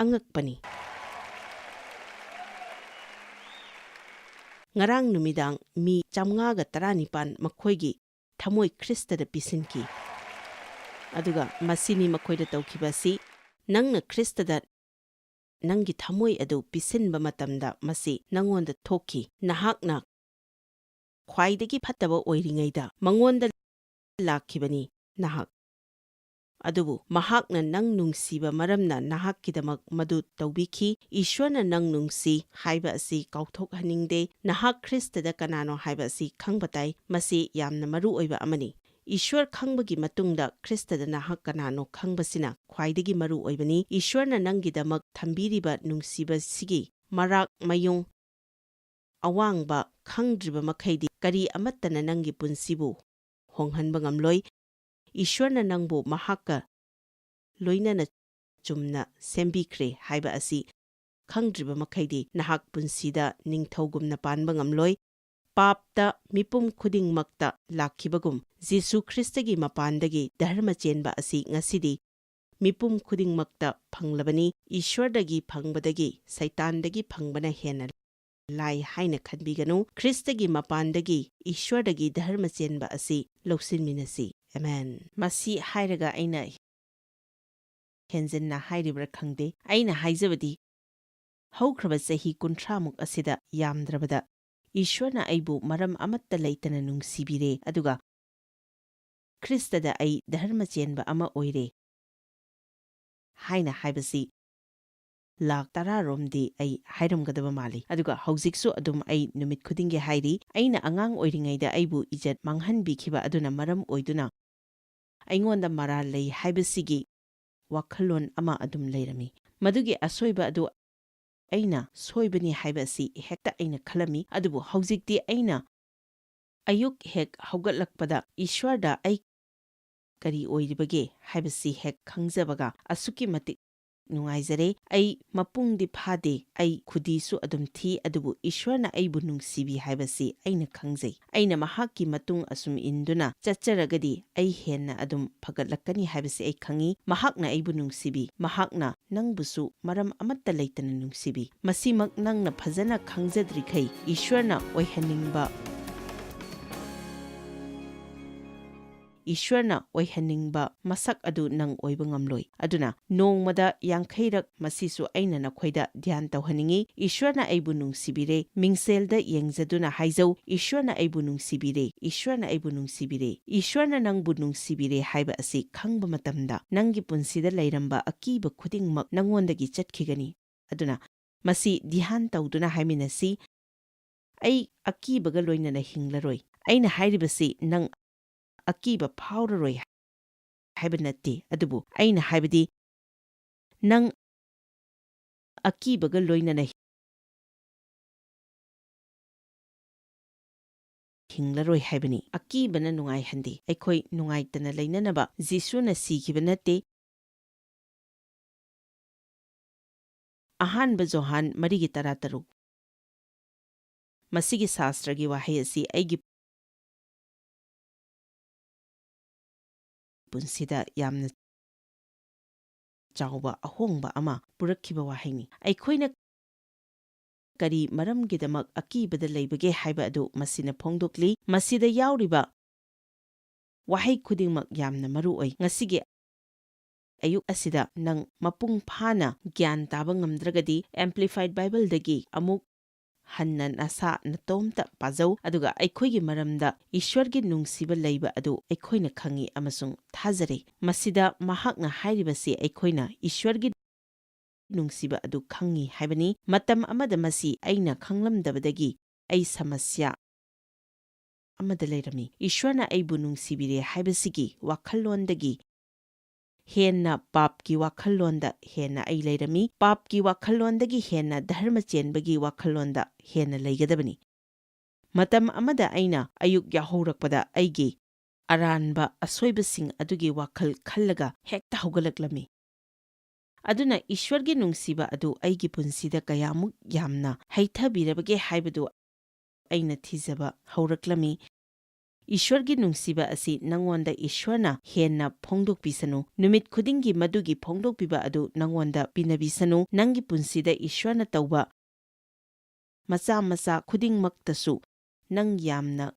ꯑꯉꯛꯄꯅꯤ꯫ ꯉꯔꯥꯡ ꯅꯨꯃꯤꯗꯥꯡ ꯃꯤ ꯆꯥꯝꯃꯉꯥꯒ ꯇꯔꯥꯅꯤꯄꯥꯟ ꯃꯈꯣꯏꯒꯤ ꯊꯃꯣꯏ ꯈ꯭ꯔꯤꯁꯇꯗ ꯄꯤꯁꯤꯟꯈꯤ꯫ ꯑꯗꯨꯒ ꯃꯁꯤꯅꯤ ꯃꯈꯣꯏꯗ ꯇꯧꯈꯤꯕ ꯑꯁꯤ, ꯅꯪꯅ ꯈ꯭ꯔꯤꯁꯇꯗ ꯅꯪꯒꯤ ꯊꯃꯣꯏ ꯑꯗꯨ ꯄꯤꯁꯤꯟꯕ ꯃꯇꯝꯗ ꯃꯁꯤ ꯅꯪꯉꯣꯟꯗ ꯊꯣꯛꯈꯤ꯫ ꯅꯍꯥꯛꯅ ꯈ꯭ꯋꯥꯏꯗꯒꯤ ꯐꯠꯇꯕ ꯑꯣꯏꯔꯤꯉꯩꯗ ꯃꯉꯣꯟꯗ ꯂꯥꯛꯈꯤꯕꯅꯤ ꯅꯍꯥꯛ꯫ ꯑꯗꯨꯕꯨ ꯃꯍꯥꯛꯅ ꯅꯪ ꯅꯨꯡꯁꯤꯕ ꯃꯔꯝꯅ ꯅꯍꯥꯛꯀꯤꯗꯃꯛ ꯃꯗꯨ ꯇꯧꯕꯤꯈꯤ꯫ ꯏꯁ꯭ꯋꯔꯅ ꯅꯪ ꯅꯨꯡꯁꯤ ꯍꯥꯏꯕ ꯑꯁꯤ ꯀꯥꯎꯊꯣꯛꯍꯟꯅꯤꯡꯗꯦ꯫ ꯅꯍꯥꯛ ꯈ꯭ꯔꯤꯁꯇꯗ ꯀꯅꯥꯅꯣ ꯍꯥꯏꯕ ꯑꯁꯤ ꯈꯪꯕ ꯇꯥꯏ꯫ ꯃꯁꯤ ꯌꯥꯝꯅ ꯃꯔꯨ ꯑꯣꯏꯕ ꯑꯃꯅꯤ꯫ ꯏꯁ꯭ꯋꯔ ꯈꯪꯕꯒꯤ ꯃꯇꯨꯡꯗ ꯈ꯭ꯔꯤꯁꯇꯗ ꯅꯍꯥꯛ ꯀꯅꯥꯅꯣ ꯈꯪꯕꯁꯤꯅ ꯈ꯭ꯋꯥꯏꯗꯒꯤ ꯃꯔꯨ ꯑꯣꯏꯕꯅꯤ꯫ ꯏꯁ꯭ꯋꯔꯅ ꯅꯪꯒꯤꯗꯃꯛ ꯊꯝꯕꯤꯔꯤꯕ ꯅꯨꯡꯁꯤꯕꯁꯤꯒꯤ ꯃꯔꯥꯛ ꯃꯌꯨꯡ ꯑꯋꯥꯡꯕ ꯈꯪꯗ꯭ꯔꯤꯕ ꯃꯈꯩꯗꯤ ꯀꯔꯤ ꯑꯃꯠꯇꯅ ꯅꯪꯒꯤ ꯄꯨꯟꯁꯤꯕꯨ ꯍꯣꯡꯍꯟꯕ ꯉꯝꯂꯣꯏ꯫ ꯏꯁ꯭ꯋꯔꯅ ꯅꯪꯕꯨ ꯃꯍꯥꯛꯀ ꯂꯣꯏꯅꯅ ꯆꯨꯝꯅ ꯁꯦꯝꯕꯤꯈ꯭ꯔꯦ ꯍꯥꯏꯕ ꯑꯁꯤ ꯈꯪꯗ꯭ꯔꯤꯕ ꯃꯈꯩꯗꯤ ꯅꯍꯥꯛ ꯄꯨꯟꯁꯤꯗ ꯅꯤꯡꯊꯧꯒꯨꯝꯅ ꯄꯥꯟꯕ ꯉꯝꯂꯣꯏ꯫ ꯄꯥꯞꯇ ꯃꯤꯄꯨꯝ ꯈꯨꯗꯤꯡꯃꯛꯇ ꯂꯥꯛꯈꯤꯕꯒꯨꯝ, ꯖꯤꯁꯨ ꯈ꯭ꯔꯤꯁꯇꯒꯤ ꯃꯄꯥꯟꯗꯒꯤ ꯙꯔꯃ ꯆꯦꯟꯕ ꯑꯁꯤ ꯉꯁꯤꯗꯤ ꯃꯤꯄꯨꯝ ꯈꯨꯗꯤꯡꯃꯛꯇ ꯐꯪꯂꯕꯅꯤ꯫ ꯏꯁ꯭ꯋꯔꯗꯒꯤ ꯐꯪꯕꯗꯒꯤ ꯁꯩꯇꯥꯟꯗꯒꯤ ꯐꯪꯕꯅ ꯍꯦꯟꯅ ꯂꯥꯏ ꯍꯥꯏꯅ ꯈꯟꯕꯤꯒꯅꯨ꯫ ꯈ꯭ꯔꯤꯁꯇꯒꯤ ꯃꯄꯥꯟꯗꯒꯤ ꯏꯁ꯭ꯋꯔꯗꯒꯤ ꯙꯔꯃ ꯆꯦꯟꯕ ꯑꯁꯤ ꯂꯧꯁꯤꯟꯃꯤꯟꯅꯁꯤ꯫ ꯑꯃꯦꯟ꯫ ꯃꯁꯤ ꯍꯥꯏꯔꯒ ꯑꯩꯅ ꯍꯦꯟꯖꯤꯟꯅ ꯍꯥꯏꯔꯤꯕ꯭ꯔꯥ ꯈꯪꯗꯦ꯫ ꯑꯩꯅ ꯍꯥꯏꯖꯕꯗꯤ, ꯍꯧꯈ꯭ꯔꯕ ꯆꯍꯤ ꯀꯨꯟꯊ꯭ꯔꯥꯃꯨꯛ ꯑꯁꯤꯗ ꯌꯥꯝꯗ꯭ꯔꯕꯗ ꯏꯁ꯭ꯋꯔꯅ ꯑꯩꯕꯨ ꯃꯔꯝ ꯑꯃꯠꯇ ꯂꯩꯇꯅ ꯅꯨꯡꯁꯤꯕꯤꯔꯦ, ꯑꯗꯨꯒ ꯈ꯭ꯔꯤꯁꯇꯗ ꯑꯩ ꯙꯔꯃ ꯆꯦꯟꯕ ꯑꯃ ꯑꯣꯏꯔꯦ ꯍꯥꯏꯅ ꯍꯥꯏꯕꯁꯤ ꯂꯥꯈ ꯇꯔꯥꯔꯣꯝꯗꯤ ꯑꯩ ꯍꯥꯏꯔꯝꯒꯗꯕ ꯃꯥꯜꯂꯤ꯫ ꯑꯗꯨꯒ ꯍꯧꯖꯤꯛꯁꯨ ꯑꯗꯨꯝ ꯑꯩ ꯅꯨꯃꯤꯠ ꯈꯨꯗꯤꯡꯒꯤ ꯍꯥꯏꯔꯤ, ꯑꯩꯅ ꯑꯉꯥꯡ ꯑꯣꯏꯔꯤꯉꯩꯗ ꯑꯩꯕꯨ ꯏꯖꯠ ꯃꯥꯡꯍꯟꯕꯤꯈꯤꯕ ꯑꯗꯨꯅ ꯃꯔꯝ ꯑꯣꯏꯗꯨꯅ ꯑꯩꯉꯣꯟꯗ ꯃꯔꯥꯜ ꯂꯩ ꯍꯥꯏꯕꯁꯤꯒꯤ ꯋꯥꯈꯜꯂꯣꯟ ꯑꯃ ꯑꯗꯨꯝ ꯂꯩꯔꯝꯃꯤ꯫ ꯃꯗꯨꯒꯤ ꯑꯁꯣꯏꯕ ꯑꯗꯨ ꯑꯩꯅ ꯁꯣꯏꯕꯅꯤ ꯍꯥꯏꯕ ꯑꯁꯤ ꯍꯦꯛꯇ ꯑꯩꯅ ꯈꯜꯂꯝꯃꯤ꯫ ꯑꯗꯨꯕꯨ ꯍꯧꯖꯤꯛꯇꯤ ꯑꯩꯅ ꯑꯌꯨꯛ ꯍꯦꯛ ꯍꯧꯒꯠꯂꯛꯄꯗ ꯏꯁ꯭ꯋꯔꯗ ꯑꯩ ꯀꯔꯤ ꯑꯣꯏꯔꯤꯕꯒꯦ ꯍꯥꯏꯕꯁꯤ ꯍꯦꯛ ꯈꯪꯖꯕꯒ ꯑꯁꯨꯛꯀꯤ ꯃꯇꯤꯛ ꯅꯨꯡꯉꯥꯏꯖꯔꯦ꯫ ꯑꯩ ꯃꯄꯨꯡꯗꯤ ꯐꯥꯗꯦ, ꯑꯩ ꯈꯨꯗꯤꯁꯨ ꯑꯗꯨꯝ ꯊꯤ, ꯑꯗꯨꯕꯨ ꯏꯁ꯭ꯋꯔꯅ ꯑꯩꯕꯨ ꯅꯨꯡꯁꯤꯕꯤ ꯍꯥꯏꯕꯁꯤ ꯑꯩꯅ ꯈꯪꯖꯩ꯫ ꯑꯩꯅ ꯃꯍꯥꯛꯀꯤ ꯃꯇꯨꯡ ꯑꯁꯨꯝ ꯏꯟꯗꯨꯅ ꯆꯠꯆꯔꯒꯗꯤ ꯑꯩ ꯍꯦꯟꯅ ꯑꯗꯨꯝ ꯐꯒꯠꯂꯛꯀꯅꯤ ꯍꯥꯏꯕꯁꯤ ꯑꯩ ꯈꯪꯏ꯫ ꯃꯍꯥꯛꯅ ꯑꯩꯕꯨ ꯅꯨꯡꯁꯤꯕꯤ, ꯃꯍꯥꯛꯅ ꯅꯪꯕꯨꯁꯨ ꯃꯔꯝ ꯑꯃꯠꯇ ꯂꯩꯇꯅ ꯅꯨꯡꯁꯤꯕꯤ꯫ ꯃꯁꯤꯃꯛ ꯅꯪꯅ ꯐꯖꯅ ꯈꯪꯖꯗ꯭ꯔꯤꯈꯩ ꯏꯁ꯭ꯋꯔꯅ ꯑꯣꯏꯍꯟꯅꯤꯡꯕ ꯏꯁ꯭ꯋꯔꯅ ꯑꯣꯏꯍꯟꯅꯤꯡꯕ ꯃꯁꯛ ꯑꯗꯨ ꯅꯪ ꯑꯣꯏꯕ ꯉꯝꯂꯣꯏ꯫ ꯑꯗꯨꯅ ꯅꯣꯡꯃꯗ ꯌꯥꯡꯈꯩꯔꯛ, ꯃꯁꯤꯁꯨ ꯑꯩꯅ ꯅꯈꯣꯏꯗ ꯙ꯭ꯌꯥꯟ ꯇꯧꯍꯟꯅꯤꯡꯏ, "ꯏꯁ꯭ꯋꯔꯅ ꯑꯩꯕꯨ ꯅꯨꯡꯁꯤꯕꯤꯔꯦ"꯫ ꯃꯤꯡꯁꯦꯜꯗ ꯌꯦꯡꯖꯗꯨꯅ ꯍꯥꯏꯖꯧ, "ꯏꯁ꯭ꯋꯔꯅ ꯑꯩꯕꯨ ꯅꯨꯡꯁꯤꯕꯤꯔꯦ, ꯏꯁ꯭ꯋꯔꯅ ꯑꯩꯕꯨ ꯅꯨꯡꯁꯤꯕꯤꯔꯦ"꯫ ꯏꯁ꯭ꯋꯔꯅ ꯅꯪꯕꯨ ꯅꯨꯡꯁꯤꯕꯤꯔꯦ ꯍꯥꯏꯕ ꯑꯁꯤ ꯈꯪꯕ ꯃꯇꯝꯗ, ꯅꯪꯒꯤ ꯄꯨꯟꯁꯤꯗ ꯂꯩꯔꯝꯕ ꯑꯀꯤꯕ ꯈꯨꯗꯤꯡꯃꯛ ꯅꯪꯉꯣꯟꯗꯒꯤ ꯆꯠꯈꯤꯒꯅꯤ꯫ ꯑꯗꯨꯅ ꯃꯁꯤ ꯙ꯭ꯌꯥꯟ ꯇꯧꯗꯨꯅ ꯍꯥꯏꯃꯤꯟꯅꯁꯤ, "ꯑꯩ ꯑꯀꯤꯕꯒ ꯂꯣꯏꯅꯅ ꯍꯤꯡꯂꯔꯣꯏ"꯫ ꯑꯩꯅ ꯍꯥꯏꯔꯤꯕꯁꯤ ꯅꯪ ꯑꯀꯤꯕ ꯐꯥꯎꯔꯔꯣꯏ ꯍꯥꯏꯕ ꯅꯠꯇꯦ, ꯑꯗꯨꯕꯨ ꯑꯩꯅ ꯍꯥꯏꯕꯗꯤ ꯅꯪ ꯑꯀꯤꯕꯒ ꯂꯣꯏꯅꯅ ꯍꯤꯡꯂꯔꯣꯏ ꯍꯥꯏꯕꯅꯤ꯫ ꯑꯀꯤꯕꯅ ꯅꯨꯡꯉꯥꯏꯍꯟꯗꯦ꯫ ꯑꯩꯈꯣꯏ ꯅꯨꯡꯉꯥꯏꯇꯅ ꯂꯩꯅꯅꯕ ꯖꯤꯁꯨꯅ ꯁꯤꯈꯤꯕ ꯅꯠꯇꯦ꯫ ꯑꯍꯥꯟꯕ ꯖꯣꯍꯥꯟ ꯃꯔꯤꯒꯤ ꯇꯔꯥꯇꯔꯨꯛ꯫ ꯃꯁꯤꯒꯤ ꯁꯥꯁꯇ꯭ꯔꯒꯤ ꯋꯥꯍꯩ ꯑꯁꯤ ꯑꯩꯒꯤ ꯄꯨꯟꯁꯤꯗ ꯌꯥꯝꯅ ꯆꯥꯎꯕ ꯑꯍꯣꯡꯕ ꯑꯃ ꯄꯨꯔꯛꯈꯤꯕ ꯋꯥꯍꯩꯅꯤ꯫ ꯑꯩꯈꯣꯏꯅ ꯀꯔꯤ ꯃꯔꯝꯒꯤꯗꯃꯛ ꯑꯀꯤꯕꯗ ꯂꯩꯕꯒꯦ ꯍꯥꯏꯕ ꯑꯗꯨ ꯃꯁꯤꯅ ꯐꯣꯡꯗꯣꯛꯂꯤ꯫ ꯃꯁꯤꯗ ꯌꯥꯎꯔꯤꯕ ꯋꯥꯍꯩ ꯈꯨꯗꯤꯡꯃꯛ ꯌꯥꯝꯅ ꯃꯔꯨ ꯑꯣꯏ꯫ ꯉꯁꯤꯒꯤ ꯑꯌꯨꯛ ꯑꯁꯤꯗ ꯅꯪ ꯃꯄꯨꯡ ꯐꯥꯅ ꯒ꯭ꯌꯥꯟ ꯇꯥꯕ ꯉꯝꯗ꯭ꯔꯒꯗꯤ, Amplified Bible ꯗꯒꯤ ꯑꯃꯨꯛ ꯍꯟꯅ ꯅꯁꯥ ꯅꯇꯣꯝꯇ ꯄꯥꯖꯧ, ꯑꯗꯨꯒ ꯑꯩꯈꯣꯏꯒꯤ ꯃꯔꯝꯗ ꯏꯁ꯭ꯋꯔꯒꯤ ꯅꯨꯡꯁꯤꯕ ꯂꯩꯕ ꯑꯗꯨ ꯑꯩꯈꯣꯏꯅ ꯈꯪꯏ ꯑꯃꯁꯨꯡ ꯊꯥꯖꯔꯤ꯫ ꯃꯁꯤꯗ ꯃꯍꯥꯛꯅ ꯍꯥꯏꯔꯤꯕꯁꯤ ꯑꯩꯈꯣꯏꯅ ꯏꯁ꯭ꯋꯔꯒꯤ ꯅꯨꯡꯁꯤꯕ ꯑꯗꯨ ꯈꯪꯏ ꯍꯥꯏꯕꯅꯤ꯫ ꯃꯇꯝ ꯑꯃꯗ ꯃꯁꯤ ꯑꯩꯅ ꯈꯪꯂꯝꯗꯕꯗꯒꯤ ꯑꯩ ꯁꯃꯁ꯭ꯌꯥ ꯑꯃꯗ ꯂꯩꯔꯝꯃꯤ꯫ ꯏꯁ꯭ꯋꯔꯅ ꯑꯩꯕꯨ ꯅꯨꯡꯁꯤꯕꯤꯔꯦ ꯍꯥꯏꯕꯁꯤꯒꯤ ꯋꯥꯈꯜꯂꯣꯟꯗꯒꯤ ꯍꯦꯟꯅ ꯄꯥꯞꯀꯤ ꯋꯥꯈꯜꯂꯣꯟꯗ ꯍꯦꯟꯅ ꯑꯩ ꯂꯩꯔꯝꯃꯤ꯫ ꯄꯥꯞꯀꯤ ꯋꯥꯈꯜꯂꯣꯟꯗꯒꯤ ꯍꯦꯟꯅ ꯙꯔꯃ ꯆꯦꯟꯕꯒꯤ ꯋꯥꯈꯜꯂꯣꯟꯗ ꯍꯦꯟꯅ ꯂꯩꯒꯗꯕꯅꯤ꯫ ꯃꯇꯝ ꯑꯃꯗ ꯑꯩꯅ ꯑꯌꯨꯛ ꯌꯥꯍꯧꯔꯛꯄꯗ ꯑꯩꯒꯤ ꯑꯔꯥꯟꯕ ꯑꯁꯣꯏꯕꯁꯤꯡ ꯑꯗꯨꯒꯤ ꯋꯥꯈꯜ ꯈꯜꯂꯒ ꯍꯦꯛꯇ ꯍꯧꯒꯠꯂꯛꯂꯝꯃꯤ꯫ ꯑꯗꯨꯅ ꯏꯁ꯭ꯋꯔꯒꯤ ꯅꯨꯡꯁꯤꯕ ꯑꯗꯨ ꯑꯩꯒꯤ ꯄꯨꯟꯁꯤꯗ ꯀꯌꯥꯃꯨꯛ ꯌꯥꯝꯅ ꯍꯩꯊꯕꯤꯔꯕꯒꯦ ꯍꯥꯏꯕꯗꯨ ꯑꯩꯅ ꯊꯤꯖꯕ ꯍꯧꯔꯛꯂꯝꯃꯤ꯫ ꯏꯁ꯭ꯋꯔꯒꯤ ꯅꯨꯡꯁꯤꯕ ꯑꯁꯤ ꯅꯉꯣꯟꯗ ꯏꯁ꯭ꯋꯔꯅ ꯍꯦꯟꯅ ꯐꯣꯡꯗꯣꯛꯄꯤꯁꯅꯨ꯫ ꯅꯨꯃꯤꯠ ꯈꯨꯗꯤꯡꯒꯤ ꯃꯗꯨꯒꯤ ꯐꯣꯡꯗꯣꯛꯄꯤꯕ ꯑꯗꯨ ꯅꯉꯣꯟꯗ ꯄꯤꯅꯕꯤꯁꯅꯨ꯫ ꯅꯪꯒꯤ ꯄꯨꯟꯁꯤꯗ ꯏꯁ꯭ꯋꯔꯅ ꯇꯧꯕ ꯃꯆꯥ ꯃꯆꯥ ꯈꯨꯗꯤꯡꯃꯛꯇꯁꯨ ꯅꯪ ꯌꯥꯝꯅ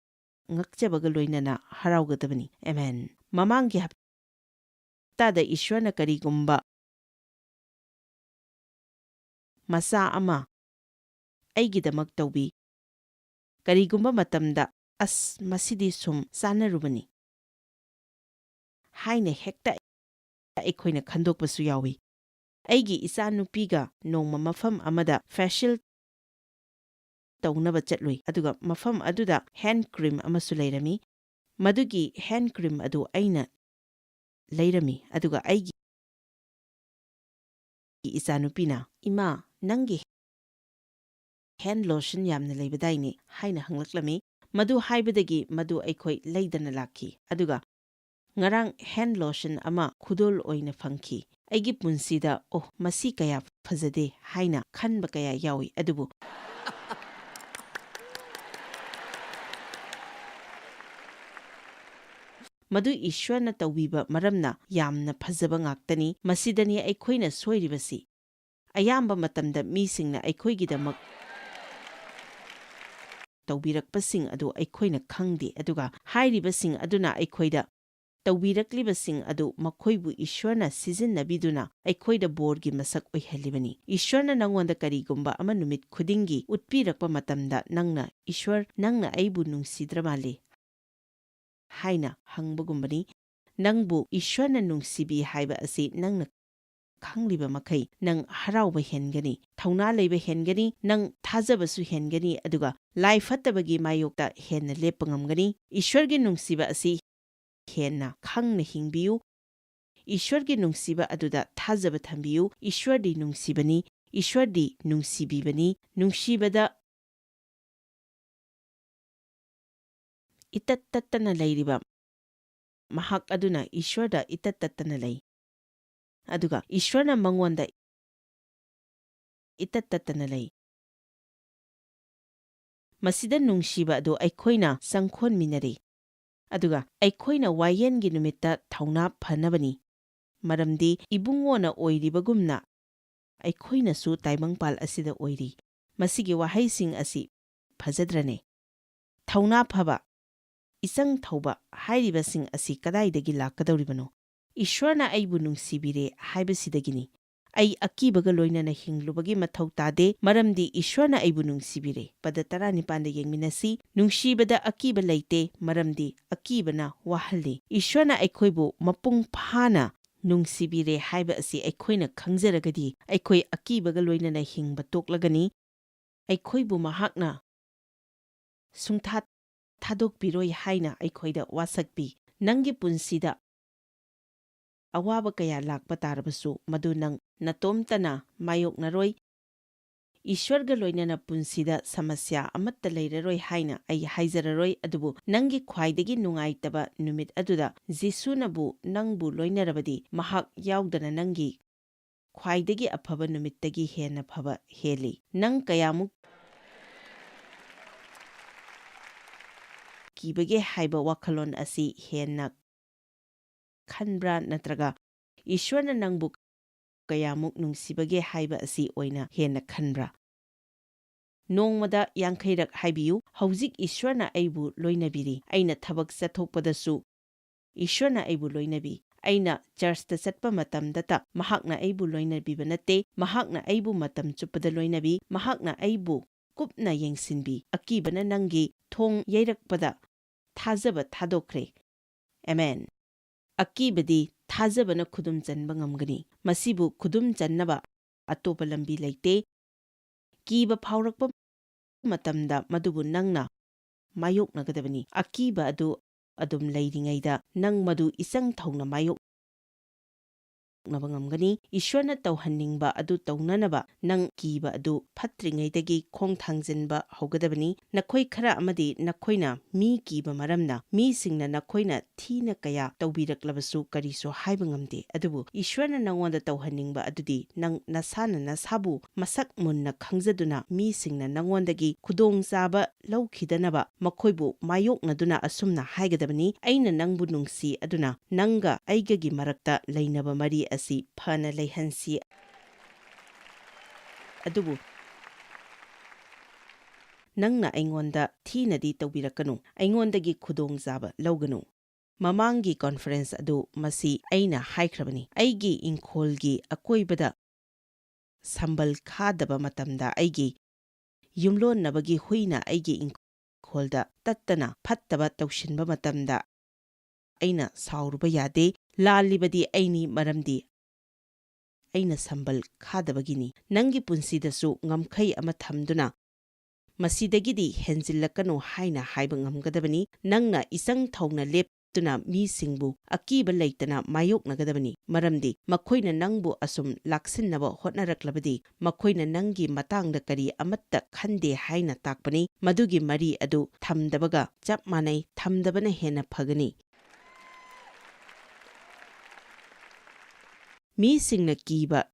ꯉꯛꯆꯕꯒ ꯂꯣꯏꯅꯅ ꯍꯔꯥꯎꯒꯗꯕꯅꯤ꯫ ꯑꯦꯃꯦꯟ꯫ ꯃꯃꯥꯡꯒꯤ ꯍꯞꯇꯥꯗ ꯏꯁ꯭ꯋꯔꯅ ꯀꯔꯤꯒꯨꯝꯕ ꯃꯆꯥ ꯑꯃ ꯑꯩꯒꯤꯗꯃꯛ ꯇꯧꯕꯤ꯫ ꯀꯔꯤꯒꯨꯝꯕ ꯃꯇꯝꯗ, "ꯑꯁ, ꯃꯁꯤꯗꯤ ꯁꯨꯝ ꯆꯥꯟꯅꯔꯨꯕꯅꯤ" ꯍꯥꯏꯅ ꯍꯦꯛꯇ ꯑꯩꯈꯣꯏꯅ ꯈꯟꯗꯣꯛꯄꯁꯨ ꯌꯥꯎꯏ꯫ ꯑꯩꯒꯤ ꯏꯆꯥꯅꯨꯄꯤꯒ ꯅꯣꯡꯃ ꯃꯐꯝ ꯑꯃꯗ ꯐꯦꯁꯤꯌꯦꯜ ꯇꯧꯅꯕ ꯆꯠꯂꯨꯏ, ꯑꯗꯨꯒ ꯃꯐꯝ ꯑꯗꯨꯗ ꯍꯦꯟ ꯀ꯭ꯔꯤꯝ ꯑꯃꯁꯨ ꯂꯩꯔꯝꯃꯤ꯫ ꯃꯗꯨꯒꯤ ꯍꯦꯟ ꯀ꯭ꯔꯤꯝ ꯑꯗꯨ ꯑꯩꯅ ꯂꯩꯔꯝꯃꯤ, ꯑꯗꯨꯒ ꯑꯩꯒꯤ ꯏꯆꯥꯅꯨꯄꯤꯅ, "ꯏꯃꯥ, ꯅꯪꯒꯤ ꯍꯦꯟ ꯂꯣꯁꯟ ꯌꯥꯝꯅ ꯂꯩꯕꯗꯥꯏꯅꯦ?" ꯍꯥꯏꯅ ꯍꯪꯂꯛꯂꯝꯃꯤ꯫ ꯃꯗꯨ ꯍꯥꯏꯕꯗꯒꯤ ꯃꯗꯨ ꯑꯩꯈꯣꯏ ꯂꯩꯗꯅ ꯂꯥꯛꯈꯤ, ꯑꯗꯨꯒ ꯉꯔꯥꯡ ꯍꯦꯟ ꯂꯣꯁꯟ ꯑꯃ ꯈꯨꯗꯣꯜ ꯑꯣꯏꯅ ꯐꯪꯈꯤ꯫ ꯑꯩꯒꯤ ꯄꯨꯟꯁꯤꯗ, "ꯑꯣ, ꯃꯁꯤ ꯀꯌꯥ ꯐꯖꯗꯦ" ꯍꯥꯏꯅ ꯈꯟꯕ ꯀꯌꯥ ꯌꯥꯎꯏ, ꯑꯗꯨꯕꯨ ꯃꯗꯨ ꯏꯁ꯭ꯋꯔꯅ ꯇꯧꯕꯤꯕ ꯃꯔꯝꯅ ꯌꯥꯝꯅ ꯐꯖꯕ ꯉꯥꯛꯇꯅꯤ꯫ ꯃꯁꯤꯗꯅꯤ ꯑꯩꯈꯣꯏꯅ ꯁꯣꯏꯔꯤꯕꯁꯤ꯫ ꯑꯌꯥꯝꯕ ꯃꯇꯝꯗ ꯃꯤꯁꯤꯡꯅ ꯑꯩꯈꯣꯏꯒꯤꯗꯃꯛ ꯇꯧꯕꯤꯔꯛꯄꯁꯤꯡ ꯑꯗꯨ ꯑꯩꯈꯣꯏꯅ ꯈꯪꯗꯦ, ꯑꯗꯨꯒ ꯍꯥꯏꯔꯤꯕꯁꯤꯡ ꯑꯗꯨꯅ ꯑꯩꯈꯣꯏꯗ ꯇꯧꯕꯤꯔꯛꯂꯤꯕꯁꯤꯡ ꯑꯗꯨ ꯃꯈꯣꯏꯕꯨ ꯏꯁ꯭ꯋꯔꯅ ꯁꯤꯖꯤꯟꯅꯕꯤꯗꯨꯅ ꯑꯩꯈꯣꯏꯗ ꯕꯣꯔꯒꯤ ꯃꯁꯛ ꯑꯣꯏꯍꯜꯂꯤꯕꯅꯤ꯫ ꯏꯁ꯭ꯋꯔꯅ ꯅꯉꯣꯟꯗ ꯀꯔꯤꯒꯨꯝꯕ ꯑꯃ ꯅꯨꯃꯤꯠ ꯈꯨꯗꯤꯡꯒꯤ ꯎꯠꯄꯤꯔꯛꯄ ꯃꯇꯝꯗ, ꯅꯪꯅ, "ꯏꯁ꯭ꯋꯔ, ꯅꯪꯅ ꯑꯩꯕꯨ ꯅꯨꯡꯁꯤꯗ꯭ꯔ ꯃꯥꯜꯂꯦ?" ꯍꯥꯏꯅ ꯍꯪꯕꯒꯨꯝꯕꯅꯤ꯫ ꯅꯪꯕꯨ ꯏꯁ꯭ꯋꯔꯅ ꯅꯨꯡꯁꯤꯕꯤ ꯍꯥꯏꯕ ꯑꯁꯤ ꯅꯪꯅ ꯈꯪꯂꯤꯕ ꯃꯈꯩ, ꯅꯪ ꯍꯔꯥꯎꯕ ꯍꯦꯟꯒꯅꯤ, ꯊꯧꯅꯥ ꯂꯩꯕ ꯍꯦꯟꯒꯅꯤ, ꯅꯪ ꯊꯥꯖꯕꯁꯨ ꯍꯦꯟꯒꯅꯤ, ꯑꯗꯨꯒ ꯂꯥꯏ ꯐꯠꯇꯕꯒꯤ ꯃꯥꯌꯣꯛꯇ ꯍꯦꯟꯅ ꯂꯦꯞꯄ ꯉꯝꯒꯅꯤ꯫ ꯏꯁ꯭ꯋꯔꯒꯤ ꯅꯨꯡꯁꯤꯕ ꯑꯁꯤ ꯍꯦꯟꯅ ꯈꯪꯅ ꯍꯤꯡꯕꯤꯌꯨ꯫ ꯏꯁ꯭ꯋꯔꯒꯤ ꯅꯨꯡꯁꯤꯕ ꯑꯗꯨꯗ ꯊꯥꯖꯕ ꯊꯝꯕꯤꯌꯨ꯫ ꯏꯁ꯭ꯋꯔꯗꯤ ꯅꯨꯡꯁꯤꯕꯅꯤ, ꯏꯁ꯭ꯋꯔꯗꯤ ꯅꯨꯡꯁꯤꯕꯤꯕꯅꯤ꯫ ꯅꯨꯡꯁꯤꯕꯗ ꯏꯇꯠ ꯇꯠꯇꯅ ꯂꯩꯔꯤꯕ ꯃꯍꯥꯛ ꯑꯗꯨꯅ ꯏꯁ꯭ꯋꯔꯗ ꯏꯇꯠ ꯇꯠꯇꯅ ꯂꯩ, ꯑꯗꯨꯒ ꯏꯁ꯭ꯋꯔꯅ ꯃꯉꯣꯟꯗ ꯏꯇꯠ ꯇꯠꯇꯅ ꯂꯩ꯫ ꯃꯁꯤꯗ ꯅꯨꯡꯁꯤꯕ ꯑꯗꯨ ꯑꯩꯈꯣꯏꯅ ꯆꯪꯈꯣꯟꯃꯤꯟꯅꯔꯤ, ꯑꯗꯨꯒ ꯑꯩꯈꯣꯏꯅ ꯋꯥꯌꯦꯟꯒꯤ ꯅꯨꯃꯤꯠꯇ ꯊꯧꯅꯥ ꯐꯅꯕꯅꯤ, ꯃꯔꯝꯗꯤ ꯏꯕꯨꯡꯉꯣꯅ ꯑꯣꯏꯔꯤꯕꯒꯨꯝꯅ ꯑꯩꯈꯣꯏꯅꯁꯨ ꯇꯥꯏꯕꯪꯄꯥꯜ ꯑꯁꯤꯗ ꯑꯣꯏꯔꯤ꯫ ꯃꯁꯤꯒꯤ ꯋꯥꯍꯩꯁꯤꯡ ꯑꯁꯤ ꯐꯖꯗ꯭ꯔꯅꯦ? ꯊꯧꯅꯥ ꯐꯕ, ꯏꯆꯪ ꯊꯧꯕ ꯍꯥꯏꯔꯤꯕꯁꯤꯡ ꯑꯁꯤ ꯀꯗꯥꯏꯗꯒꯤ ꯂꯥꯛꯀꯗꯧꯔꯤꯕꯅꯣ? "ꯏꯁ꯭ꯋꯔꯅ ꯑꯩꯕꯨ ꯅꯨꯡꯁꯤꯕꯤꯔꯦ" ꯍꯥꯏꯕꯁꯤꯗꯒꯤꯅꯤ꯫ ꯑꯩ ꯑꯀꯤꯕꯒ ꯂꯣꯏꯅꯅ ꯍꯤꯡꯂꯨꯕꯒꯤ ꯃꯊꯧ ꯇꯥꯗꯦ, ꯃꯔꯝꯗꯤ ꯏꯁ꯭ꯋꯔꯅ ꯑꯩꯕꯨ ꯅꯨꯡꯁꯤꯕꯤꯔꯦ꯫ ꯄꯗ ꯇꯔꯥꯅꯤꯄꯥꯟꯗ ꯌꯦꯡꯃꯤꯟꯅꯁꯤ꯫ ꯅꯨꯡꯁꯤꯕꯗ ꯑꯀꯤꯕ ꯂꯩꯇꯦ, ꯃꯔꯝꯗꯤ ꯑꯀꯤꯕꯅ ꯋꯥꯍꯜꯂꯤ꯫ ꯏꯁ꯭ꯋꯔꯅ ꯑꯩꯈꯣꯏꯕꯨ ꯃꯄꯨꯡ ꯐꯥꯅ ꯅꯨꯡꯁꯤꯕꯤꯔꯦ ꯍꯥꯏꯕ ꯑꯁꯤ ꯑꯩꯈꯣꯏꯅ ꯈꯪꯖꯔꯒꯗꯤ, ꯑꯩꯈꯣꯏ ꯑꯀꯤꯕꯒ ꯂꯣꯏꯅꯅ ꯍꯤꯡꯕ ꯇꯣꯛꯂꯒꯅꯤ꯫ ꯑꯩꯈꯣꯏꯕꯨ ꯃꯍꯥꯛꯅ ꯁꯨꯡꯊꯥ ꯊꯥꯗꯣꯛꯄꯤꯔꯣꯏ ꯍꯥꯏꯅ ꯑꯩꯈꯣꯏꯗ ꯋꯥꯁꯛꯄꯤ꯫ ꯅꯪꯒꯤ ꯄꯨꯟꯁꯤꯗ ꯑꯋꯥꯕ ꯀꯌꯥ ꯂꯥꯛꯄ ꯇꯥꯔꯕꯁꯨ, ꯃꯗꯨ ꯅꯪ ꯅꯇꯣꯝꯇꯅ ꯃꯥꯌꯣꯛꯅꯔꯣꯏ꯫ ꯏꯁ꯭ꯋꯔꯒ ꯂꯣꯏꯅꯅ ꯄꯨꯟꯁꯤꯗ ꯁꯃꯁ꯭ꯌꯥ ꯑꯃꯠꯇ ꯂꯩꯔꯔꯣꯏ ꯍꯥꯏꯅ ꯑꯩ ꯍꯥꯏꯖꯔꯔꯣꯏ, ꯑꯗꯨꯕꯨ ꯅꯪꯒꯤ ꯈ꯭ꯋꯥꯏꯗꯒꯤ ꯅꯨꯡꯉꯥꯏꯇꯕ ꯅꯨꯃꯤꯠ ꯑꯗꯨꯗ ꯖꯤꯁꯨꯅꯕꯨ ꯅꯪꯕꯨ ꯂꯣꯏꯅꯔꯕꯗꯤ, ꯃꯍꯥꯛ ꯌꯥꯎꯗꯅ ꯅꯪꯒꯤ ꯈ꯭ꯋꯥꯏꯗꯒꯤ ꯑꯐꯕ ꯅꯨꯃꯤꯠꯇꯒꯤ ꯍꯦꯟꯅ ꯐꯕ ꯍꯦꯜꯂꯤ꯫ ꯅꯪ ꯀꯌꯥꯃꯨꯛ ꯀꯤꯕꯒꯦ ꯍꯥꯏꯕ ꯋꯥꯈꯜꯂꯣꯟ ꯑꯁꯤ ꯍꯦꯟꯅ ꯈꯟꯕ꯭ꯔꯥ, ꯅꯠꯇ꯭ꯔꯒ ꯏꯁ꯭ꯋꯔꯅ ꯅꯪꯕꯨ ꯀꯌꯥꯃꯨꯛ ꯅꯨꯡꯁꯤꯕꯒꯦ ꯍꯥꯏꯕ ꯑꯁꯤ ꯑꯣꯏꯅ ꯍꯦꯟꯅ ꯈꯟꯕ꯭ꯔꯥ? ꯅꯣꯡꯃꯗ ꯌꯥꯡꯈꯩꯔꯛ ꯍꯥꯏꯕꯤꯌꯨ, "ꯍꯧꯖꯤꯛ ꯏꯁ꯭ꯋꯔꯅ ꯑꯩꯕꯨ ꯂꯣꯏꯅꯕꯤꯔꯤ꯫ ꯑꯩꯅ ꯊꯕꯛ ꯆꯠꯊꯣꯛꯄꯗꯁꯨ ꯏꯁ꯭ꯋꯔꯅ ꯑꯩꯕꯨ ꯂꯣꯏꯅꯕꯤ꯫ ꯑꯩꯅ ꯆꯔꯆꯇ ꯆꯠꯄ ꯃꯇꯝꯗꯇ ꯃꯍꯥꯛꯅ ꯑꯩꯕꯨ ꯂꯣꯏꯅꯕꯤꯕ ꯅꯠꯇꯦ, ꯃꯍꯥꯛꯅ ꯑꯩꯕꯨ ꯃꯇꯝ ꯆꯨꯞꯄꯗ ꯂꯣꯏꯅꯕꯤ, ꯃꯍꯥꯛꯅ ꯑꯩꯕꯨ ꯀꯨꯞꯅ ꯌꯦꯡꯁꯤꯟꯕꯤ꯫ ꯑꯀꯤꯕꯅ ꯅꯪꯒꯤ ꯊꯣꯡ ꯌꯩꯔꯛꯄꯗ ꯊꯥꯖꯕ ꯊꯥꯗꯣꯛꯈ꯭ꯔꯦ꯫" ꯑꯦꯃꯦꯟ꯫ ꯑꯀꯤꯕꯗꯤ ꯊꯥꯖꯕꯅ ꯈꯨꯗꯨꯝ ꯆꯟꯕ ꯉꯝꯒꯅꯤ꯫ ꯃꯁꯤꯕꯨ ꯈꯨꯗꯨꯝ ꯆꯟꯅꯕ ꯑꯇꯣꯞꯄ ꯂꯝꯕꯤ ꯂꯩꯇꯦ꯫ ꯀꯤꯕ ꯐꯥꯎꯔꯛꯄ ꯃꯇꯝꯗ ꯃꯗꯨꯕꯨ ꯅꯪꯅ ꯃꯥꯌꯣꯛꯅꯒꯗꯕꯅꯤ꯫ ꯑꯀꯤꯕ ꯑꯗꯨ ꯑꯗꯨꯝ ꯂꯩꯔꯤꯉꯩꯗ ꯅꯪ ꯃꯗꯨ ꯏꯆꯪ ꯊꯧꯅ ꯃꯥꯌꯣꯛꯅꯕ ꯉꯝꯒꯅꯤ꯫ ꯏꯁ꯭ꯋꯔꯅ ꯇꯧꯍꯟꯅꯤꯡꯕ ꯑꯗꯨ ꯇꯧꯅꯅꯕ ꯅꯪ ꯀꯤꯕ ꯑꯗꯨ ꯐꯠꯇ꯭ꯔꯤꯉꯩꯗꯒꯤ ꯈꯣꯡ ꯊꯥꯡꯖꯤꯟꯕ ꯍꯧꯒꯗꯕꯅꯤ꯫ ꯅꯈꯣꯏ ꯈꯔ ꯑꯃꯗꯤ ꯅꯈꯣꯏꯅ ꯃꯤ ꯀꯤꯕ ꯃꯔꯝꯅ ꯃꯤꯁꯤꯡꯅ ꯅꯈꯣꯏꯅ ꯊꯤꯅ ꯀꯌꯥ ꯇꯧꯕꯤꯔꯛꯂꯕꯁꯨ ꯀꯔꯤꯁꯨ ꯍꯥꯏꯕ ꯉꯝꯗꯦ꯫ ꯑꯗꯨꯕꯨ ꯏꯁ꯭ꯋꯔꯅ ꯅꯉꯣꯟꯗ ꯇꯧꯍꯟꯅꯤꯡꯕ ꯑꯗꯨꯗꯤ ꯅꯪ ꯅꯁꯥꯅ ꯅꯁꯥꯕꯨ ꯃꯁꯛ ꯃꯨꯟꯅ ꯈꯪꯖꯗꯨꯅ ꯃꯤꯁꯤꯡꯅ ꯅꯉꯣꯟꯗꯒꯤ ꯈꯨꯗꯣꯡꯆꯥꯕ ꯂꯧꯈꯤꯗꯅꯕ ꯃꯈꯣꯏꯕꯨ ꯃꯥꯌꯣꯛꯅꯗꯨꯅ ꯑꯁꯨꯝꯅ ꯍꯥꯏꯒꯗꯕꯅꯤ, "ꯑꯩꯅ ꯅꯪꯕꯨ ꯅꯨꯡꯁꯤ, ꯑꯗꯨꯅ ꯅꯪꯒ ꯑꯩꯒꯒꯤ ꯃꯔꯛꯇ ꯂꯩꯅꯕ ꯃꯔꯤ ꯑꯁꯤ ꯐꯅ ꯂꯩꯍꯟꯁꯤ꯫ ꯑꯗꯨꯕꯨ ꯅꯪꯅ ꯑꯩꯉꯣꯟꯗ ꯊꯤꯅꯗꯤ ꯇꯧꯕꯤꯔꯛꯀꯅꯨ, ꯑꯩꯉꯣꯟꯗꯒꯤ ꯈꯨꯗꯣꯡꯆꯥꯕ ꯂꯧꯒꯅꯨ꯫" ꯃꯃꯥꯡꯒꯤ ꯀꯣꯟꯐꯔꯦꯟꯁ ꯑꯗꯨ ꯃꯁꯤ ꯑꯩꯅ ꯍꯥꯏꯈ꯭ꯔꯕꯅꯤ꯫ ꯑꯩꯒꯤ ꯏꯪꯈꯣꯜꯒꯤ ꯑꯀꯣꯏꯕꯗ ꯁꯝꯕꯜ ꯈꯥꯗꯕ ꯃꯇꯝꯗ ꯑꯩꯒꯤ ꯌꯨꯝꯂꯣꯟꯅꯕꯒꯤ ꯍꯨꯏꯅ ꯑꯩꯒꯤ ꯏꯪꯈꯣꯜꯗ ꯇꯠꯇꯅ ꯐꯠꯇꯕ ꯇꯧꯁꯤꯟꯕ ꯃꯇꯝꯗ ꯑꯩꯅ ꯁꯥꯎꯔꯨꯕ ꯌꯥꯗꯦ꯫ ꯂꯥꯜꯂꯤꯕꯗꯤ ꯑꯩꯅꯤ, ꯃꯔꯝꯗꯤ ꯑꯩꯅ ꯁꯝꯕꯜ ꯈꯥꯗꯕꯒꯤꯅꯤ꯫ ꯅꯪꯒꯤ ꯄꯨꯟꯁꯤꯗꯁꯨ ꯉꯝꯈꯩ ꯑꯃ ꯊꯝꯗꯨꯅ ꯃꯁꯤꯗꯒꯤꯗꯤ ꯍꯦꯟꯖꯤꯜꯂꯛꯀꯅꯨ ꯍꯥꯏꯅ ꯍꯥꯏꯕ ꯉꯝꯒꯗꯕꯅꯤ꯫ ꯅꯪꯅ ꯏꯆꯪ ꯊꯧꯅ ꯂꯦꯞꯇꯨꯅ ꯃꯤꯁꯤꯡꯕꯨ ꯑꯀꯤꯕ ꯂꯩꯇꯅ ꯃꯥꯌꯣꯛꯅꯒꯗꯕꯅꯤ, ꯃꯔꯝꯗꯤ ꯃꯈꯣꯏꯅ ꯅꯪꯕꯨ ꯑꯁꯨꯝ ꯂꯥꯛꯁꯤꯟꯅꯕ ꯍꯣꯠꯅꯔꯛꯂꯕꯗꯤ ꯃꯈꯣꯏꯅ ꯅꯪꯒꯤ ꯃꯇꯥꯡꯗ ꯀꯔꯤ ꯑꯃꯠꯇ ꯈꯟꯗꯦ ꯍꯥꯏꯅ ꯇꯥꯛꯄꯅꯤ꯫ ꯃꯗꯨꯒꯤ ꯃꯔꯤ ꯑꯗꯨ ꯊꯝꯗꯕꯒ ꯆꯞ ꯃꯥꯟꯅꯩ, ꯊꯝꯗꯕꯅ ꯍꯦꯟꯅ ꯐꯒꯅꯤ꯫ ꯃꯤꯁꯤꯡꯅ ꯀꯤꯕ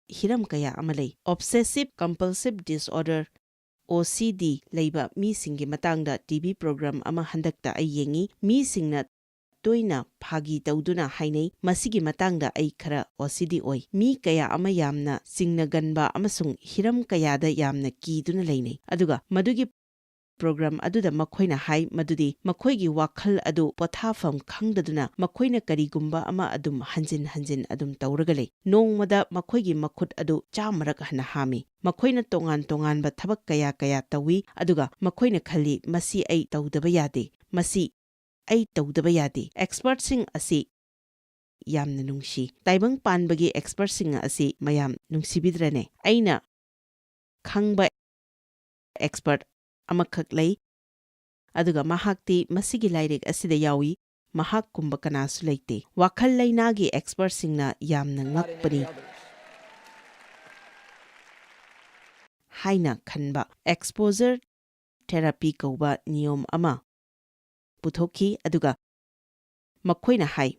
ꯍꯤꯔꯝ ꯀꯌꯥ ꯑꯃ ꯂꯩ꯫ Obsessive Compulsive Disorder, O C D, ꯂꯩꯕ ꯃꯤꯁꯤꯡꯒꯤ ꯃꯇꯥꯡꯗ ꯇꯤ ꯚꯤ ꯄ꯭ꯔꯣꯒ꯭ꯔꯥꯝ ꯑꯃ ꯍꯟꯗꯛꯇ ꯑꯩ ꯌꯦꯡꯉꯤ꯫ ꯃꯤꯁꯤꯡꯅ ꯇꯣꯏꯅ ꯐꯥꯒꯤ ꯇꯧꯗꯨꯅ ꯍꯥꯏꯅꯩ꯫ ꯃꯁꯤꯒꯤ ꯃꯇꯥꯡꯗ ꯑꯩ ꯈꯔ ꯑꯣꯁꯤꯗꯤ ꯑꯣꯏ꯫ ꯃꯤ ꯀꯌꯥ ꯑꯃ ꯌꯥꯝꯅ ꯆꯤꯡꯅꯒꯟꯕ ꯑꯃꯁꯨꯡ ꯍꯤꯔꯝ ꯀꯌꯥꯗ ꯌꯥꯝꯅ ꯀꯤꯗꯨꯅ ꯂꯩꯅꯩ꯫ ꯑꯗꯨꯒ ꯃꯗꯨꯒꯤ ꯄ꯭ꯔꯣꯒ꯭ꯔꯥꯝ ꯑꯗꯨꯗ ꯃꯈꯣꯏꯅ ꯍꯥꯏ ꯃꯗꯨꯗꯤ ꯃꯈꯣꯏꯒꯤ ꯋꯥꯈꯜ ꯑꯗꯨ ꯄꯣꯊꯥꯐꯝ ꯈꯪꯗꯗꯨꯅ ꯃꯈꯣꯏꯅ ꯀꯔꯤꯒꯨꯝꯕ ꯑꯃ ꯑꯗꯨꯝ ꯍꯟꯖꯤꯟ ꯍꯟꯖꯤꯟ ꯑꯗꯨꯝ ꯇꯧꯔꯒ ꯂꯩ꯫ ꯅꯣꯡꯃꯗ ꯃꯈꯣꯏꯒꯤ ꯃꯈꯨꯠ ꯑꯗꯨ ꯆꯥꯝꯃꯔꯛ ꯍꯟꯅ ꯍꯥꯝꯃꯤ꯫ ꯃꯈꯣꯏꯅ ꯇꯣꯉꯥꯟ ꯇꯣꯉꯥꯟꯕ ꯊꯕꯛ ꯀꯌꯥ ꯀꯌꯥ ꯇꯧꯏ, ꯑꯗꯨꯒ ꯃꯈꯣꯏꯅ ꯈꯜꯂꯤ, "ꯃꯁꯤ ꯑꯩ ꯇꯧꯗꯕ ꯌꯥꯗꯦ, ꯃꯁꯤ ꯑꯩ ꯇꯧꯗꯕ ꯌꯥꯗꯦ"꯫ ꯑꯦꯛꯁꯄꯔꯠꯁꯤꯡ ꯑꯁꯤ ꯌꯥꯝꯅ ꯅꯨꯡꯁꯤ꯫ ꯇꯥꯏꯕꯪ ꯄꯥꯟꯕꯒꯤ ꯑꯦꯛꯁꯄꯔꯠꯁꯤꯡ ꯑꯁꯤ ꯃꯌꯥꯝ ꯅꯨꯡꯁꯤꯕꯤꯗ꯭ꯔꯅꯦ? ꯑꯩꯅ ꯈꯪꯕ ꯑꯦꯛꯁꯄꯔꯠ ꯑꯃꯈꯛ ꯂꯩ, ꯑꯗꯨꯒ ꯃꯍꯥꯛꯇꯤ ꯃꯁꯤꯒꯤ ꯂꯥꯏꯔꯤꯛ ꯑꯁꯤꯗ ꯌꯥꯎꯏ꯫ ꯃꯍꯥꯛꯀꯨꯝꯕ ꯀꯅꯥꯁꯨ ꯂꯩꯇꯦ꯫ ꯋꯥꯈꯜ ꯂꯩꯅꯥꯒꯤ ꯑꯦꯛꯁꯄꯔꯠꯁꯤꯡꯅ ꯌꯥꯝꯅ ꯉꯛꯄꯅꯤ ꯍꯥꯏꯅ ꯈꯟꯕ꯫ ꯑꯦꯛꯁꯄꯣꯖꯔ ꯊꯦꯔꯥꯄꯤ ꯀꯧꯕ ꯅꯤꯌꯣꯝ ꯑꯃ ꯄꯨꯊꯣꯛꯈꯤ, ꯑꯗꯨꯒ ꯃꯈꯣꯏꯅ ꯍꯥꯏ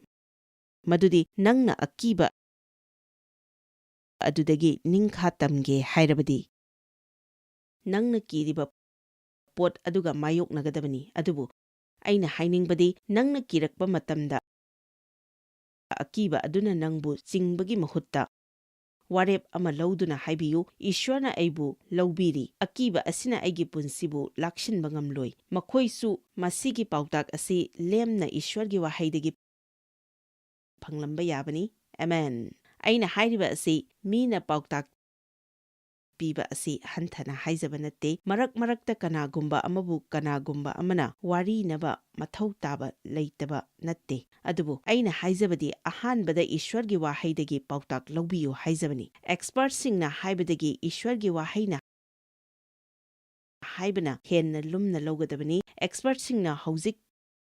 ꯃꯗꯨꯗꯤ ꯅꯪꯅ ꯑꯀꯤꯕ ꯑꯗꯨꯗꯒꯤ ꯅꯤꯡꯈꯥ ꯇꯝꯒꯦ ꯍꯥꯏꯔꯕꯗꯤ, ꯅꯪꯅ ꯀꯤꯔꯤꯕ ꯄꯣꯠ ꯑꯗꯨꯒ ꯃꯥꯌꯣꯛꯅꯒꯗꯕꯅꯤ꯫ ꯑꯗꯨꯕꯨ ꯑꯩꯅ ꯍꯥꯏꯅꯤꯡꯕꯗꯤ, ꯅꯪꯅ ꯀꯤꯔꯛꯄ ꯃꯇꯝꯗ ꯑꯀꯤꯕ ꯑꯗꯨꯅ ꯅꯪꯕꯨ ꯆꯤꯡꯕꯒꯤ ꯃꯍꯨꯠꯇ ꯋꯥꯔꯦꯞ ꯑꯃ ꯂꯧꯗꯨꯅ ꯍꯥꯏꯕꯤꯌꯨ, "ꯏꯁ꯭ꯋꯔꯅ ꯑꯩꯕꯨ ꯂꯧꯕꯤꯔꯤ꯫ ꯑꯀꯤꯕ ꯑꯁꯤꯅ ꯑꯩꯒꯤ ꯄꯨꯟꯁꯤꯕꯨ ꯂꯥꯛꯁꯤꯟꯕ ꯉꯝꯂꯣꯏ꯫" ꯃꯈꯣꯏꯁꯨ ꯃꯁꯤꯒꯤ ꯄꯥꯎꯇꯥꯛ ꯑꯁꯤ ꯂꯦꯝꯅ ꯏꯁ꯭ꯋꯔꯒꯤ ꯋꯥꯍꯩꯗꯒꯤ ꯐꯪꯂꯝꯕ ꯌꯥꯕꯅꯤ꯫ ꯑꯃꯦꯟ꯫ ꯑꯩꯅ ꯍꯥꯏꯔꯤꯕ ꯑꯁꯤ ꯃꯤꯅ ꯄꯥꯎꯇꯥꯛ ꯄꯤꯕ ꯑꯁꯤ ꯍꯟꯊꯅ ꯍꯥꯏꯖꯕ ꯅꯠꯇꯦ꯫ ꯃꯔꯛ ꯃꯔꯛꯇ ꯀꯅꯥꯒꯨꯝꯕ ꯑꯃꯕꯨ ꯀꯅꯥꯒꯨꯝꯕ ꯑꯃꯅ ꯋꯥꯔꯤꯅꯕ ꯃꯊꯧ ꯇꯥꯕ ꯂꯩꯇꯕ ꯅꯠꯇꯦ꯫ ꯑꯗꯨꯕꯨ ꯑꯩꯅ ꯍꯥꯏꯖꯕꯗꯤ ꯑꯍꯥꯟꯕꯗ ꯏꯁ꯭ꯋꯔꯒꯤ ꯋꯥꯍꯩꯗꯒꯤ ꯄꯥꯎꯇꯥꯛ ꯂꯧꯕꯤꯌꯨ ꯍꯥꯏꯖꯕꯅꯤ꯫ ꯑꯦꯛꯁꯄꯔꯠꯁꯤꯡꯅ ꯍꯥꯏꯕꯗꯒꯤ ꯏꯁ꯭ꯋꯔꯒꯤ ꯋꯥꯍꯩꯅ ꯍꯥꯏꯕꯅ ꯍꯦꯟꯅ ꯂꯨꯝꯅ ꯂꯧꯒꯗꯕꯅꯤ꯫ ꯑꯦꯛꯁꯄꯔꯠꯁꯤꯡꯅ ꯍꯧꯖꯤꯛ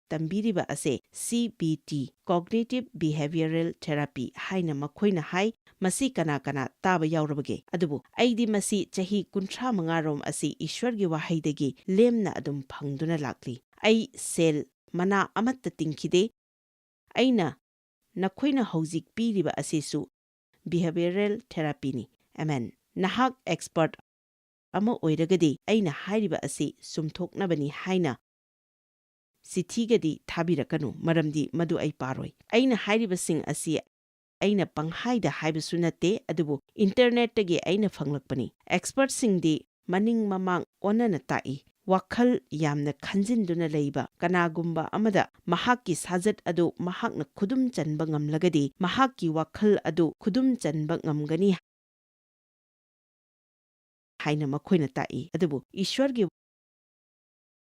ꯇꯝꯕꯤꯔꯤꯕ ꯑꯁꯦ C B T, Cognitive Behavioral Therapy ꯍꯥꯏꯅ ꯃꯈꯣꯏꯅ ꯍꯥꯏ꯫ ꯃꯁꯤ ꯀꯅꯥ ꯀꯅꯥ ꯇꯥꯕ ꯌꯥꯎꯔꯕꯒꯦ? ꯑꯗꯨꯕꯨ ꯑꯩꯗꯤ ꯃꯁꯤ ꯆꯍꯤ ꯀꯨꯟꯊ꯭ꯔꯥ ꯃꯉꯥ ꯔꯣꯝ ꯑꯁꯤ ꯏꯁ꯭ꯋꯔꯒꯤ ꯋꯥꯍꯩꯗꯒꯤ ꯂꯦꯝꯅ ꯑꯗꯨꯝ ꯐꯪꯗꯨꯅ ꯂꯥꯛꯂꯤ꯫ ꯑꯩ ꯁꯦꯜ ꯃꯅꯥ ꯑꯃꯠꯇ ꯇꯤꯡꯈꯤꯗꯦ꯫ ꯑꯩꯅ ꯅꯈꯣꯏꯅ ꯍꯧꯖꯤꯛ ꯄꯤꯔꯤꯕ ꯑꯁꯤꯁꯨ behavioral therapyꯅꯤ꯫ ꯑꯃꯦꯟ꯫ ꯅꯍꯥꯛ ꯑꯦꯛꯁꯄꯔꯠ ꯑꯃ ꯑꯣꯏꯔꯒꯗꯤ ꯑꯩꯅ ꯍꯥꯏꯔꯤꯕ ꯑꯁꯤ ꯆꯨꯝꯊꯣꯛꯅꯕꯅꯤ ꯍꯥꯏꯅ ꯆꯤꯊꯤꯒꯗꯤ ꯊꯥꯕꯤꯔꯛꯀꯅꯨ, ꯃꯔꯝꯗꯤ ꯃꯗꯨ ꯑꯩ ꯄꯥꯔꯣꯏ꯫ ꯑꯩꯅ ꯍꯥꯏꯔꯤꯕꯁꯤꯡ ꯑꯁꯤ ꯑꯩꯅ ꯄꯪꯍꯥꯏꯗ ꯍꯥꯏꯕꯁꯨ ꯅꯠꯇꯦ, ꯑꯗꯨꯕꯨ internet-ꯇꯒꯤ ꯑꯩꯅ ꯐꯪꯂꯛꯄꯅꯤ꯫ Expert-ꯁꯤꯡꯗꯤ ꯃꯅꯤꯡ ꯃꯃꯥꯡ ꯑꯣꯟꯅꯅ ꯇꯥꯛꯏ꯫ ꯋꯥꯈꯜ ꯌꯥꯝꯅ ꯈꯟꯖꯤꯟꯗꯨꯅ ꯂꯩꯕ ꯀꯅꯥꯒꯨꯝꯕ ꯑꯃꯗ ꯃꯍꯥꯛꯀꯤ ꯁꯥꯖꯠ ꯑꯗꯨ ꯃꯍꯥꯛꯅ ꯈꯨꯗꯨꯝ ꯆꯟꯕ ꯉꯝꯂꯒꯗꯤ, ꯃꯍꯥꯛꯀꯤ ꯋꯥꯈꯜ ꯑꯗꯨ ꯈꯨꯗꯨꯝ ꯆꯟꯕ ꯉꯝꯒꯅꯤ ꯍꯥꯏꯅ ꯃꯈꯣꯏꯅ ꯇꯥꯛꯏ꯫ ꯑꯗꯨꯕꯨ ꯏꯁ꯭ꯋꯔꯒꯤ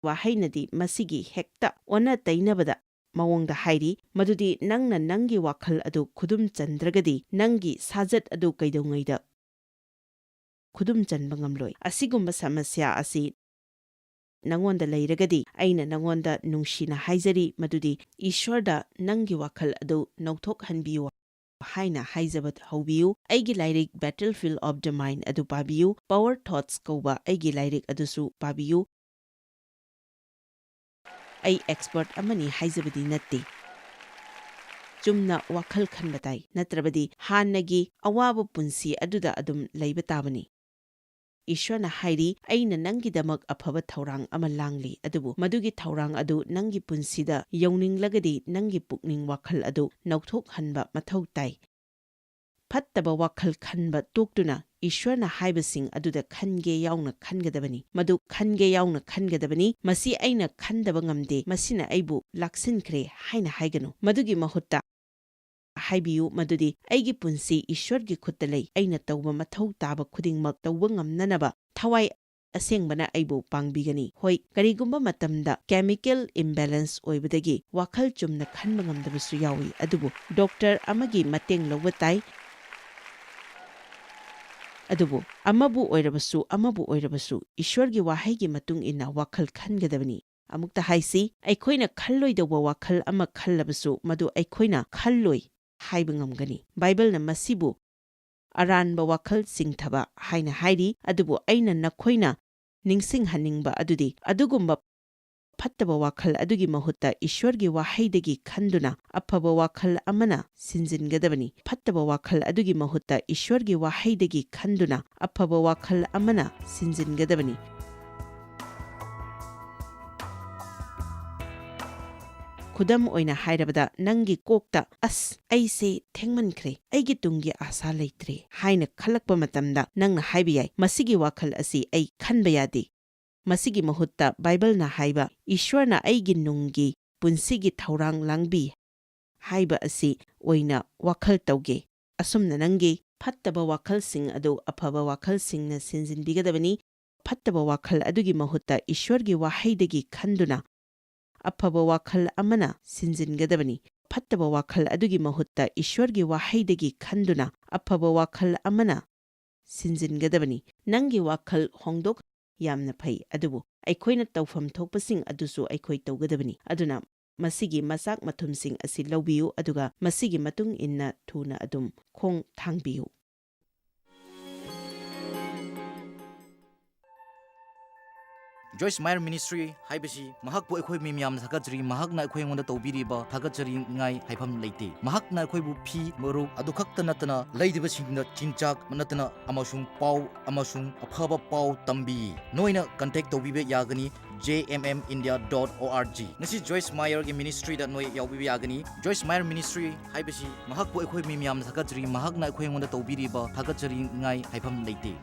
ꯋꯥꯍꯩꯅꯗꯤ ꯃꯁꯤꯒꯤ ꯍꯦꯛꯇ ꯑꯣꯟꯅ ꯇꯩꯅꯕꯗ ꯃꯑꯣꯡꯗ ꯍꯥꯏꯔꯤ, ꯃꯗꯨꯗꯤ ꯅꯪꯅ ꯅꯪꯒꯤ ꯋꯥꯈꯜ ꯑꯗꯨ ꯈꯨꯗꯨꯝ ꯆꯟꯗ꯭ꯔꯒꯗꯤ, ꯅꯪꯒꯤ ꯁꯥꯖꯠ ꯑꯗꯨ ꯀꯩꯗꯧꯉꯩꯗ ꯈꯨꯗꯨꯝ ꯆꯟꯕ ꯉꯝꯂꯣꯏ꯫ ꯑꯁꯤꯒꯨꯝꯕ ꯁꯃꯁ꯭ꯌꯥ ꯑꯁꯤ ꯅꯉꯣꯟꯗ ꯂꯩꯔꯒꯗꯤ, ꯑꯩꯅ ꯅꯉꯣꯟꯗ ꯅꯨꯡꯁꯤꯅ ꯍꯥꯏꯖꯔꯤ, ꯃꯗꯨꯗꯤ ꯏꯁ꯭ꯋꯔꯗ ꯅꯪꯒꯤ ꯋꯥꯈꯜ ꯑꯗꯨ ꯅꯧꯊꯣꯛꯍꯟꯕꯤꯌꯨ ꯍꯥꯏꯅ ꯍꯥꯏꯖꯕ ꯍꯧꯕꯤꯌꯨ꯫ ꯑꯩꯒꯤ ꯂꯥꯏꯔꯤꯛ Battlefield of the Mind ꯑꯗꯨ ꯄꯥꯕꯤꯌꯨ꯫ Power Thoughts ꯀꯧꯕ ꯑꯩꯒꯤ ꯂꯥꯏꯔꯤꯛ ꯑꯗꯨꯁꯨ ꯄꯥꯕꯤꯌꯨ꯫ ꯑꯩ expert ꯑꯃꯅꯤ ꯍꯥꯏꯖꯕꯗꯤ ꯅꯠꯇꯦ꯫ ꯆꯨꯝꯅ ꯋꯥꯈꯜ ꯈꯟꯕ ꯇꯥꯏ, ꯅꯠꯇ꯭ꯔꯕꯗꯤ ꯍꯥꯟꯅꯒꯤ ꯑꯋꯥꯕ ꯄꯨꯟꯁꯤ ꯑꯗꯨꯗ ꯑꯗꯨꯝ ꯂꯩꯕ ꯇꯥꯕꯅꯤ꯫ ꯏꯁ꯭ꯋꯔꯅ ꯍꯥꯏꯔꯤ, "ꯑꯩꯅ ꯅꯪꯒꯤꯗꯃꯛ ꯑꯐꯕ ꯊꯧꯔꯥꯡ ꯑꯃ ꯂꯥꯡꯂꯤ, ꯑꯗꯨꯕꯨ ꯃꯗꯨꯒꯤ ꯊꯧꯔꯥꯡ ꯑꯗꯨ ꯅꯪꯒꯤ ꯄꯨꯟꯁꯤꯗ ꯌꯧꯅꯤꯡꯂꯒꯗꯤ ꯅꯪꯒꯤ ꯄꯨꯛꯅꯤꯡ ꯋꯥꯈꯜ ꯑꯗꯨ ꯅꯧꯊꯣꯛꯍꯟꯕ ꯃꯊꯧ ꯇꯥꯏ꯫" ꯐꯠꯇꯕ ꯋꯥꯈꯜ ꯈꯟꯕ ꯇꯣꯛꯇꯨꯅ ꯏꯁ꯭ꯋꯔꯅ ꯍꯥꯏꯕꯁꯤꯡ ꯑꯗꯨꯗ ꯈꯟꯒꯦ ꯌꯥꯎꯅ ꯈꯟꯒꯗꯕꯅꯤ꯫ ꯃꯗꯨ ꯈꯟꯒꯦ ꯌꯥꯎꯅ ꯈꯟꯒꯗꯕꯅꯤ꯫ "ꯃꯁꯤ ꯑꯩꯅ ꯈꯟꯗꯕ ꯉꯝꯗꯦ, ꯃꯁꯤꯅ ꯑꯩꯕꯨ ꯂꯥꯛꯁꯤꯟꯈ꯭ꯔꯦ" ꯍꯥꯏꯅ ꯍꯥꯏꯒꯅꯨ꯫ ꯃꯗꯨꯒꯤ ꯃꯍꯨꯠꯇ ꯍꯥꯏꯕꯤꯌꯨ ꯃꯗꯨꯗꯤ, "ꯑꯩꯒꯤ ꯄꯨꯟꯁꯤ ꯏꯁ꯭ꯋꯔꯒꯤ ꯈꯨꯠꯇ ꯂꯩ꯫ ꯑꯩꯅ ꯇꯧꯕ ꯃꯊꯧ ꯇꯥꯕ ꯈꯨꯗꯤꯡꯃꯛ ꯇꯧꯕ ꯉꯝꯅꯅꯕ ꯊꯋꯥꯏ ꯑꯁꯦꯡꯕꯅ ꯑꯩꯕꯨ ꯄꯥꯡꯕꯤꯒꯅꯤ꯫" ꯍꯣꯏ, ꯀꯔꯤꯒꯨꯝꯕ ꯃꯇꯝꯗ chemical imbalance ꯑꯣꯏꯕꯗꯒꯤ ꯋꯥꯈꯜ ꯆꯨꯝꯅ ꯈꯟꯕ ꯉꯝꯗꯕꯁꯨ ꯌꯥꯎꯏ, ꯑꯗꯨꯕꯨ doctor ꯑꯃꯒꯤ ꯃꯇꯦꯡ ꯂꯧꯕ ꯇꯥꯏ꯫ ꯑꯗꯨꯕꯨ ꯑꯃꯕꯨ ꯑꯣꯏꯔꯕꯁꯨ, ꯑꯃꯕꯨ ꯑꯣꯏꯔꯕꯁꯨ, ꯏꯁ꯭ꯋꯔꯒꯤ ꯋꯥꯍꯩꯒꯤ ꯃꯇꯨꯡ ꯏꯟꯅ ꯋꯥꯈꯜ ꯈꯟꯒꯗꯕꯅꯤ꯫ ꯑꯃꯨꯛꯇ ꯍꯥꯏꯁꯤ, ꯑꯩꯈꯣꯏꯅ ꯈꯜꯂꯣꯏꯗꯧꯕ ꯋꯥꯈꯜ ꯑꯃ ꯈꯜꯂꯕꯁꯨ, ꯃꯗꯨ ꯑꯩꯈꯣꯏꯅ ꯈꯜꯂꯣꯏ ꯍꯥꯏꯕ ꯉꯝꯒꯅꯤ꯫ ꯕꯥꯏꯕꯜꯅ ꯃꯁꯤꯕꯨ ꯑꯔꯥꯟꯕ ꯋꯥꯈꯜ ꯆꯤꯡꯊꯕ ꯍꯥꯏꯅ ꯍꯥꯏꯔꯤ, ꯑꯗꯨꯕꯨ ꯑꯩꯅ ꯅꯈꯣꯏꯅ ꯅꯤꯡꯁꯤꯡꯍꯟꯅꯤꯡꯕ ꯑꯗꯨꯗꯤ, ꯑꯗꯨꯒꯨꯝꯕ ꯐꯠꯇꯕ ꯋꯥꯈꯜ ꯑꯗꯨꯒꯤ ꯃꯍꯨꯠꯇ ꯏꯁ꯭ꯋꯔꯒꯤ ꯋꯥꯍꯩꯗꯒꯤ ꯈꯟꯗꯨꯅ ꯑꯐꯕ ꯋꯥꯈꯜ ꯑꯃꯅ ꯁꯤꯟꯖꯤꯟꯒꯗꯕꯅꯤ꯫ ꯐꯠꯇꯕ ꯋꯥꯈꯜ ꯑꯗꯨꯒꯤ ꯃꯍꯨꯠꯇ ꯏꯁ꯭ꯋꯔꯒꯤ ꯋꯥꯍꯩꯗꯒꯤ ꯈꯟꯗꯨꯅ ꯑꯐꯕ ꯋꯥꯈꯜ ꯑꯃꯅ ꯁꯤꯟꯖꯤꯟꯒꯗꯕꯅꯤ꯫ ꯈꯨꯗꯝ ꯑꯣꯏꯅ ꯍꯥꯏꯔꯕꯗ, ꯅꯪꯒꯤ ꯀꯣꯛꯇ, "ꯑꯁ, ꯑꯩꯁꯦ ꯊꯦꯡꯃꯟꯈ꯭ꯔꯦ, ꯑꯩꯒꯤ ꯇꯨꯡꯒꯤ ꯑꯥꯁꯥ ꯂꯩꯇ꯭ꯔꯦ" ꯍꯥꯏꯅ ꯈꯜꯂꯛꯄ ꯃꯇꯝꯗ, ꯅꯪꯅ ꯍꯥꯏꯕ ꯌꯥꯏ, "ꯃꯁꯤꯒꯤ ꯋꯥꯈꯜ ꯑꯁꯤ ꯑꯩ ꯈꯟꯕ ꯌꯥꯗꯦ꯫ ꯃꯁꯤꯒꯤ ꯃꯍꯨꯠꯇ ꯕꯥꯏꯕꯜꯅ ꯍꯥꯏꯕ, ꯏꯁ꯭ꯋꯔꯅ ꯑꯩꯒꯤ ꯅꯨꯡꯒꯤ ꯄꯨꯟꯁꯤꯒꯤ ꯊꯧꯔꯥꯡ ꯂꯥꯡꯕꯤ ꯍꯥꯏꯕ ꯑꯁꯤ ꯑꯣꯏꯅ ꯋꯥꯈꯜ ꯇꯧꯒꯦ"꯫ ꯑꯁꯨꯝꯅ ꯅꯪꯒꯤ ꯐꯠꯇꯕ ꯋꯥꯈꯜꯁꯤꯡ ꯑꯗꯨ ꯑꯐꯕ ꯋꯥꯈꯜꯁꯤꯡꯅ ꯁꯤꯟꯖꯤꯟꯕꯤꯒꯗꯕꯅꯤ꯫ ꯐꯠꯇꯕ ꯋꯥꯈꯜ ꯑꯗꯨꯒꯤ ꯃꯍꯨꯠꯇ ꯏꯁ꯭ꯋꯔꯒꯤ ꯋꯥꯍꯩꯗꯒꯤ ꯈꯟꯗꯨꯅ, ꯑꯐꯕ ꯋꯥꯈꯜ ꯑꯃꯅ ꯁꯤꯟꯖꯤꯟꯒꯗꯕꯅꯤ꯫ ꯐꯠꯇꯕ ꯋꯥꯈꯜ ꯑꯗꯨꯒꯤ ꯃꯍꯨꯠꯇ ꯏꯁ꯭ꯋꯔꯒꯤ ꯋꯥꯍꯩꯗꯒꯤ ꯈꯟꯗꯨꯅ, ꯑꯐꯕ ꯋꯥꯈꯜ ꯑꯃꯅ ꯁꯤꯟꯖꯤꯟꯒꯗꯕꯅꯤ꯫ ꯅꯪꯒꯤ ꯋꯥꯈꯜ ꯍꯣꯡꯗꯣꯛ ꯌꯥꯝꯅ ꯐꯩ, ꯑꯗꯨꯕꯨ ꯑꯩꯈꯣꯏꯅ ꯇꯧꯐꯝ ꯊꯣꯛꯄꯁꯤꯡ ꯑꯗꯨꯁꯨ ꯑꯩꯈꯣꯏ ꯇꯧꯒꯗꯕꯅꯤ꯫ ꯑꯗꯨꯅ ꯃꯁꯤꯒꯤ ꯃꯆꯥꯛ ꯃꯊꯨꯝꯁꯤꯡ ꯑꯁꯤ ꯂꯧꯕꯤꯌꯨ, ꯑꯗꯨꯒ ꯃꯁꯤꯒꯤ ꯃꯇꯨꯡ ꯏꯟꯅ ꯊꯨꯅ ꯑꯗꯨꯝ ꯈꯣꯡ ꯊꯥꯡꯕꯤꯌꯨ꯫ ꯖꯣꯏꯁ ꯃꯥꯌꯔ ꯃꯤꯅꯤꯁꯇ꯭ꯔꯤ ꯍꯥꯏꯕꯁꯤ ꯃꯍꯥꯛꯄꯨ ꯑꯩꯈꯣꯏ ꯃꯤ ꯃꯌꯥꯝꯅ ꯊꯥꯒꯠꯆꯔꯤ꯫ ꯃꯍꯥꯛꯅ ꯑꯩꯈꯣꯏ ꯑꯩꯉꯣꯟꯗ ꯇꯧꯕꯤꯔꯤꯕ ꯊꯥꯒꯠꯆꯔꯤꯉꯥꯏ ꯍꯥꯏꯐꯝ ꯂꯩꯇꯦ꯫ ꯃꯍꯥꯛꯅ ꯑꯩꯈꯣꯏꯕꯨ ꯐꯤ, ꯃꯔꯨꯞ ꯑꯗꯨ ꯈꯛꯇ ꯅꯠꯇꯅ ꯂꯩꯔꯤꯕꯁꯤꯡꯗ ꯆꯤꯟꯖꯥꯛ ꯅꯠꯇꯅ ꯑꯃꯁꯨꯡ ꯄꯥꯎ ꯑꯃꯁꯨꯡ ꯑꯐꯕ ꯄꯥꯎ ꯇꯝꯕꯤ꯫ ꯅꯣꯏꯅ ꯀꯟꯇꯦꯛ ꯇꯧꯕꯤꯕ ꯌꯥꯒꯅꯤ J M M India dot O R G꯫ ꯉꯁꯤ ꯖꯣꯏꯁ ꯃꯥꯌꯔꯒꯤ ꯃꯤꯅꯤꯁꯇ꯭ꯔꯤꯗ ꯅꯣꯏ ꯌꯥꯎꯕꯤꯕ ꯌꯥꯒꯅꯤ꯫ ꯖꯣꯏꯁ ꯃꯥꯌꯔ ꯃꯤꯅꯤꯁꯇ꯭ꯔꯤ ꯍꯥꯏꯕꯁꯤ ꯃꯍꯥꯛꯄꯨ ꯑꯩꯈꯣꯏ ꯃꯤ ꯃꯌꯥꯝꯅ ꯊꯥꯒꯠꯆꯔꯤ꯫ ꯃꯍꯥꯛꯅ ꯑꯩꯈꯣꯏ ꯑꯩꯉꯣꯟꯗ ꯇꯧꯕꯤꯔꯤꯕ ꯊꯥꯒꯠꯆꯔꯤꯉꯥꯏ ꯍꯥꯏꯐꯝ ꯂꯩꯇꯦ꯫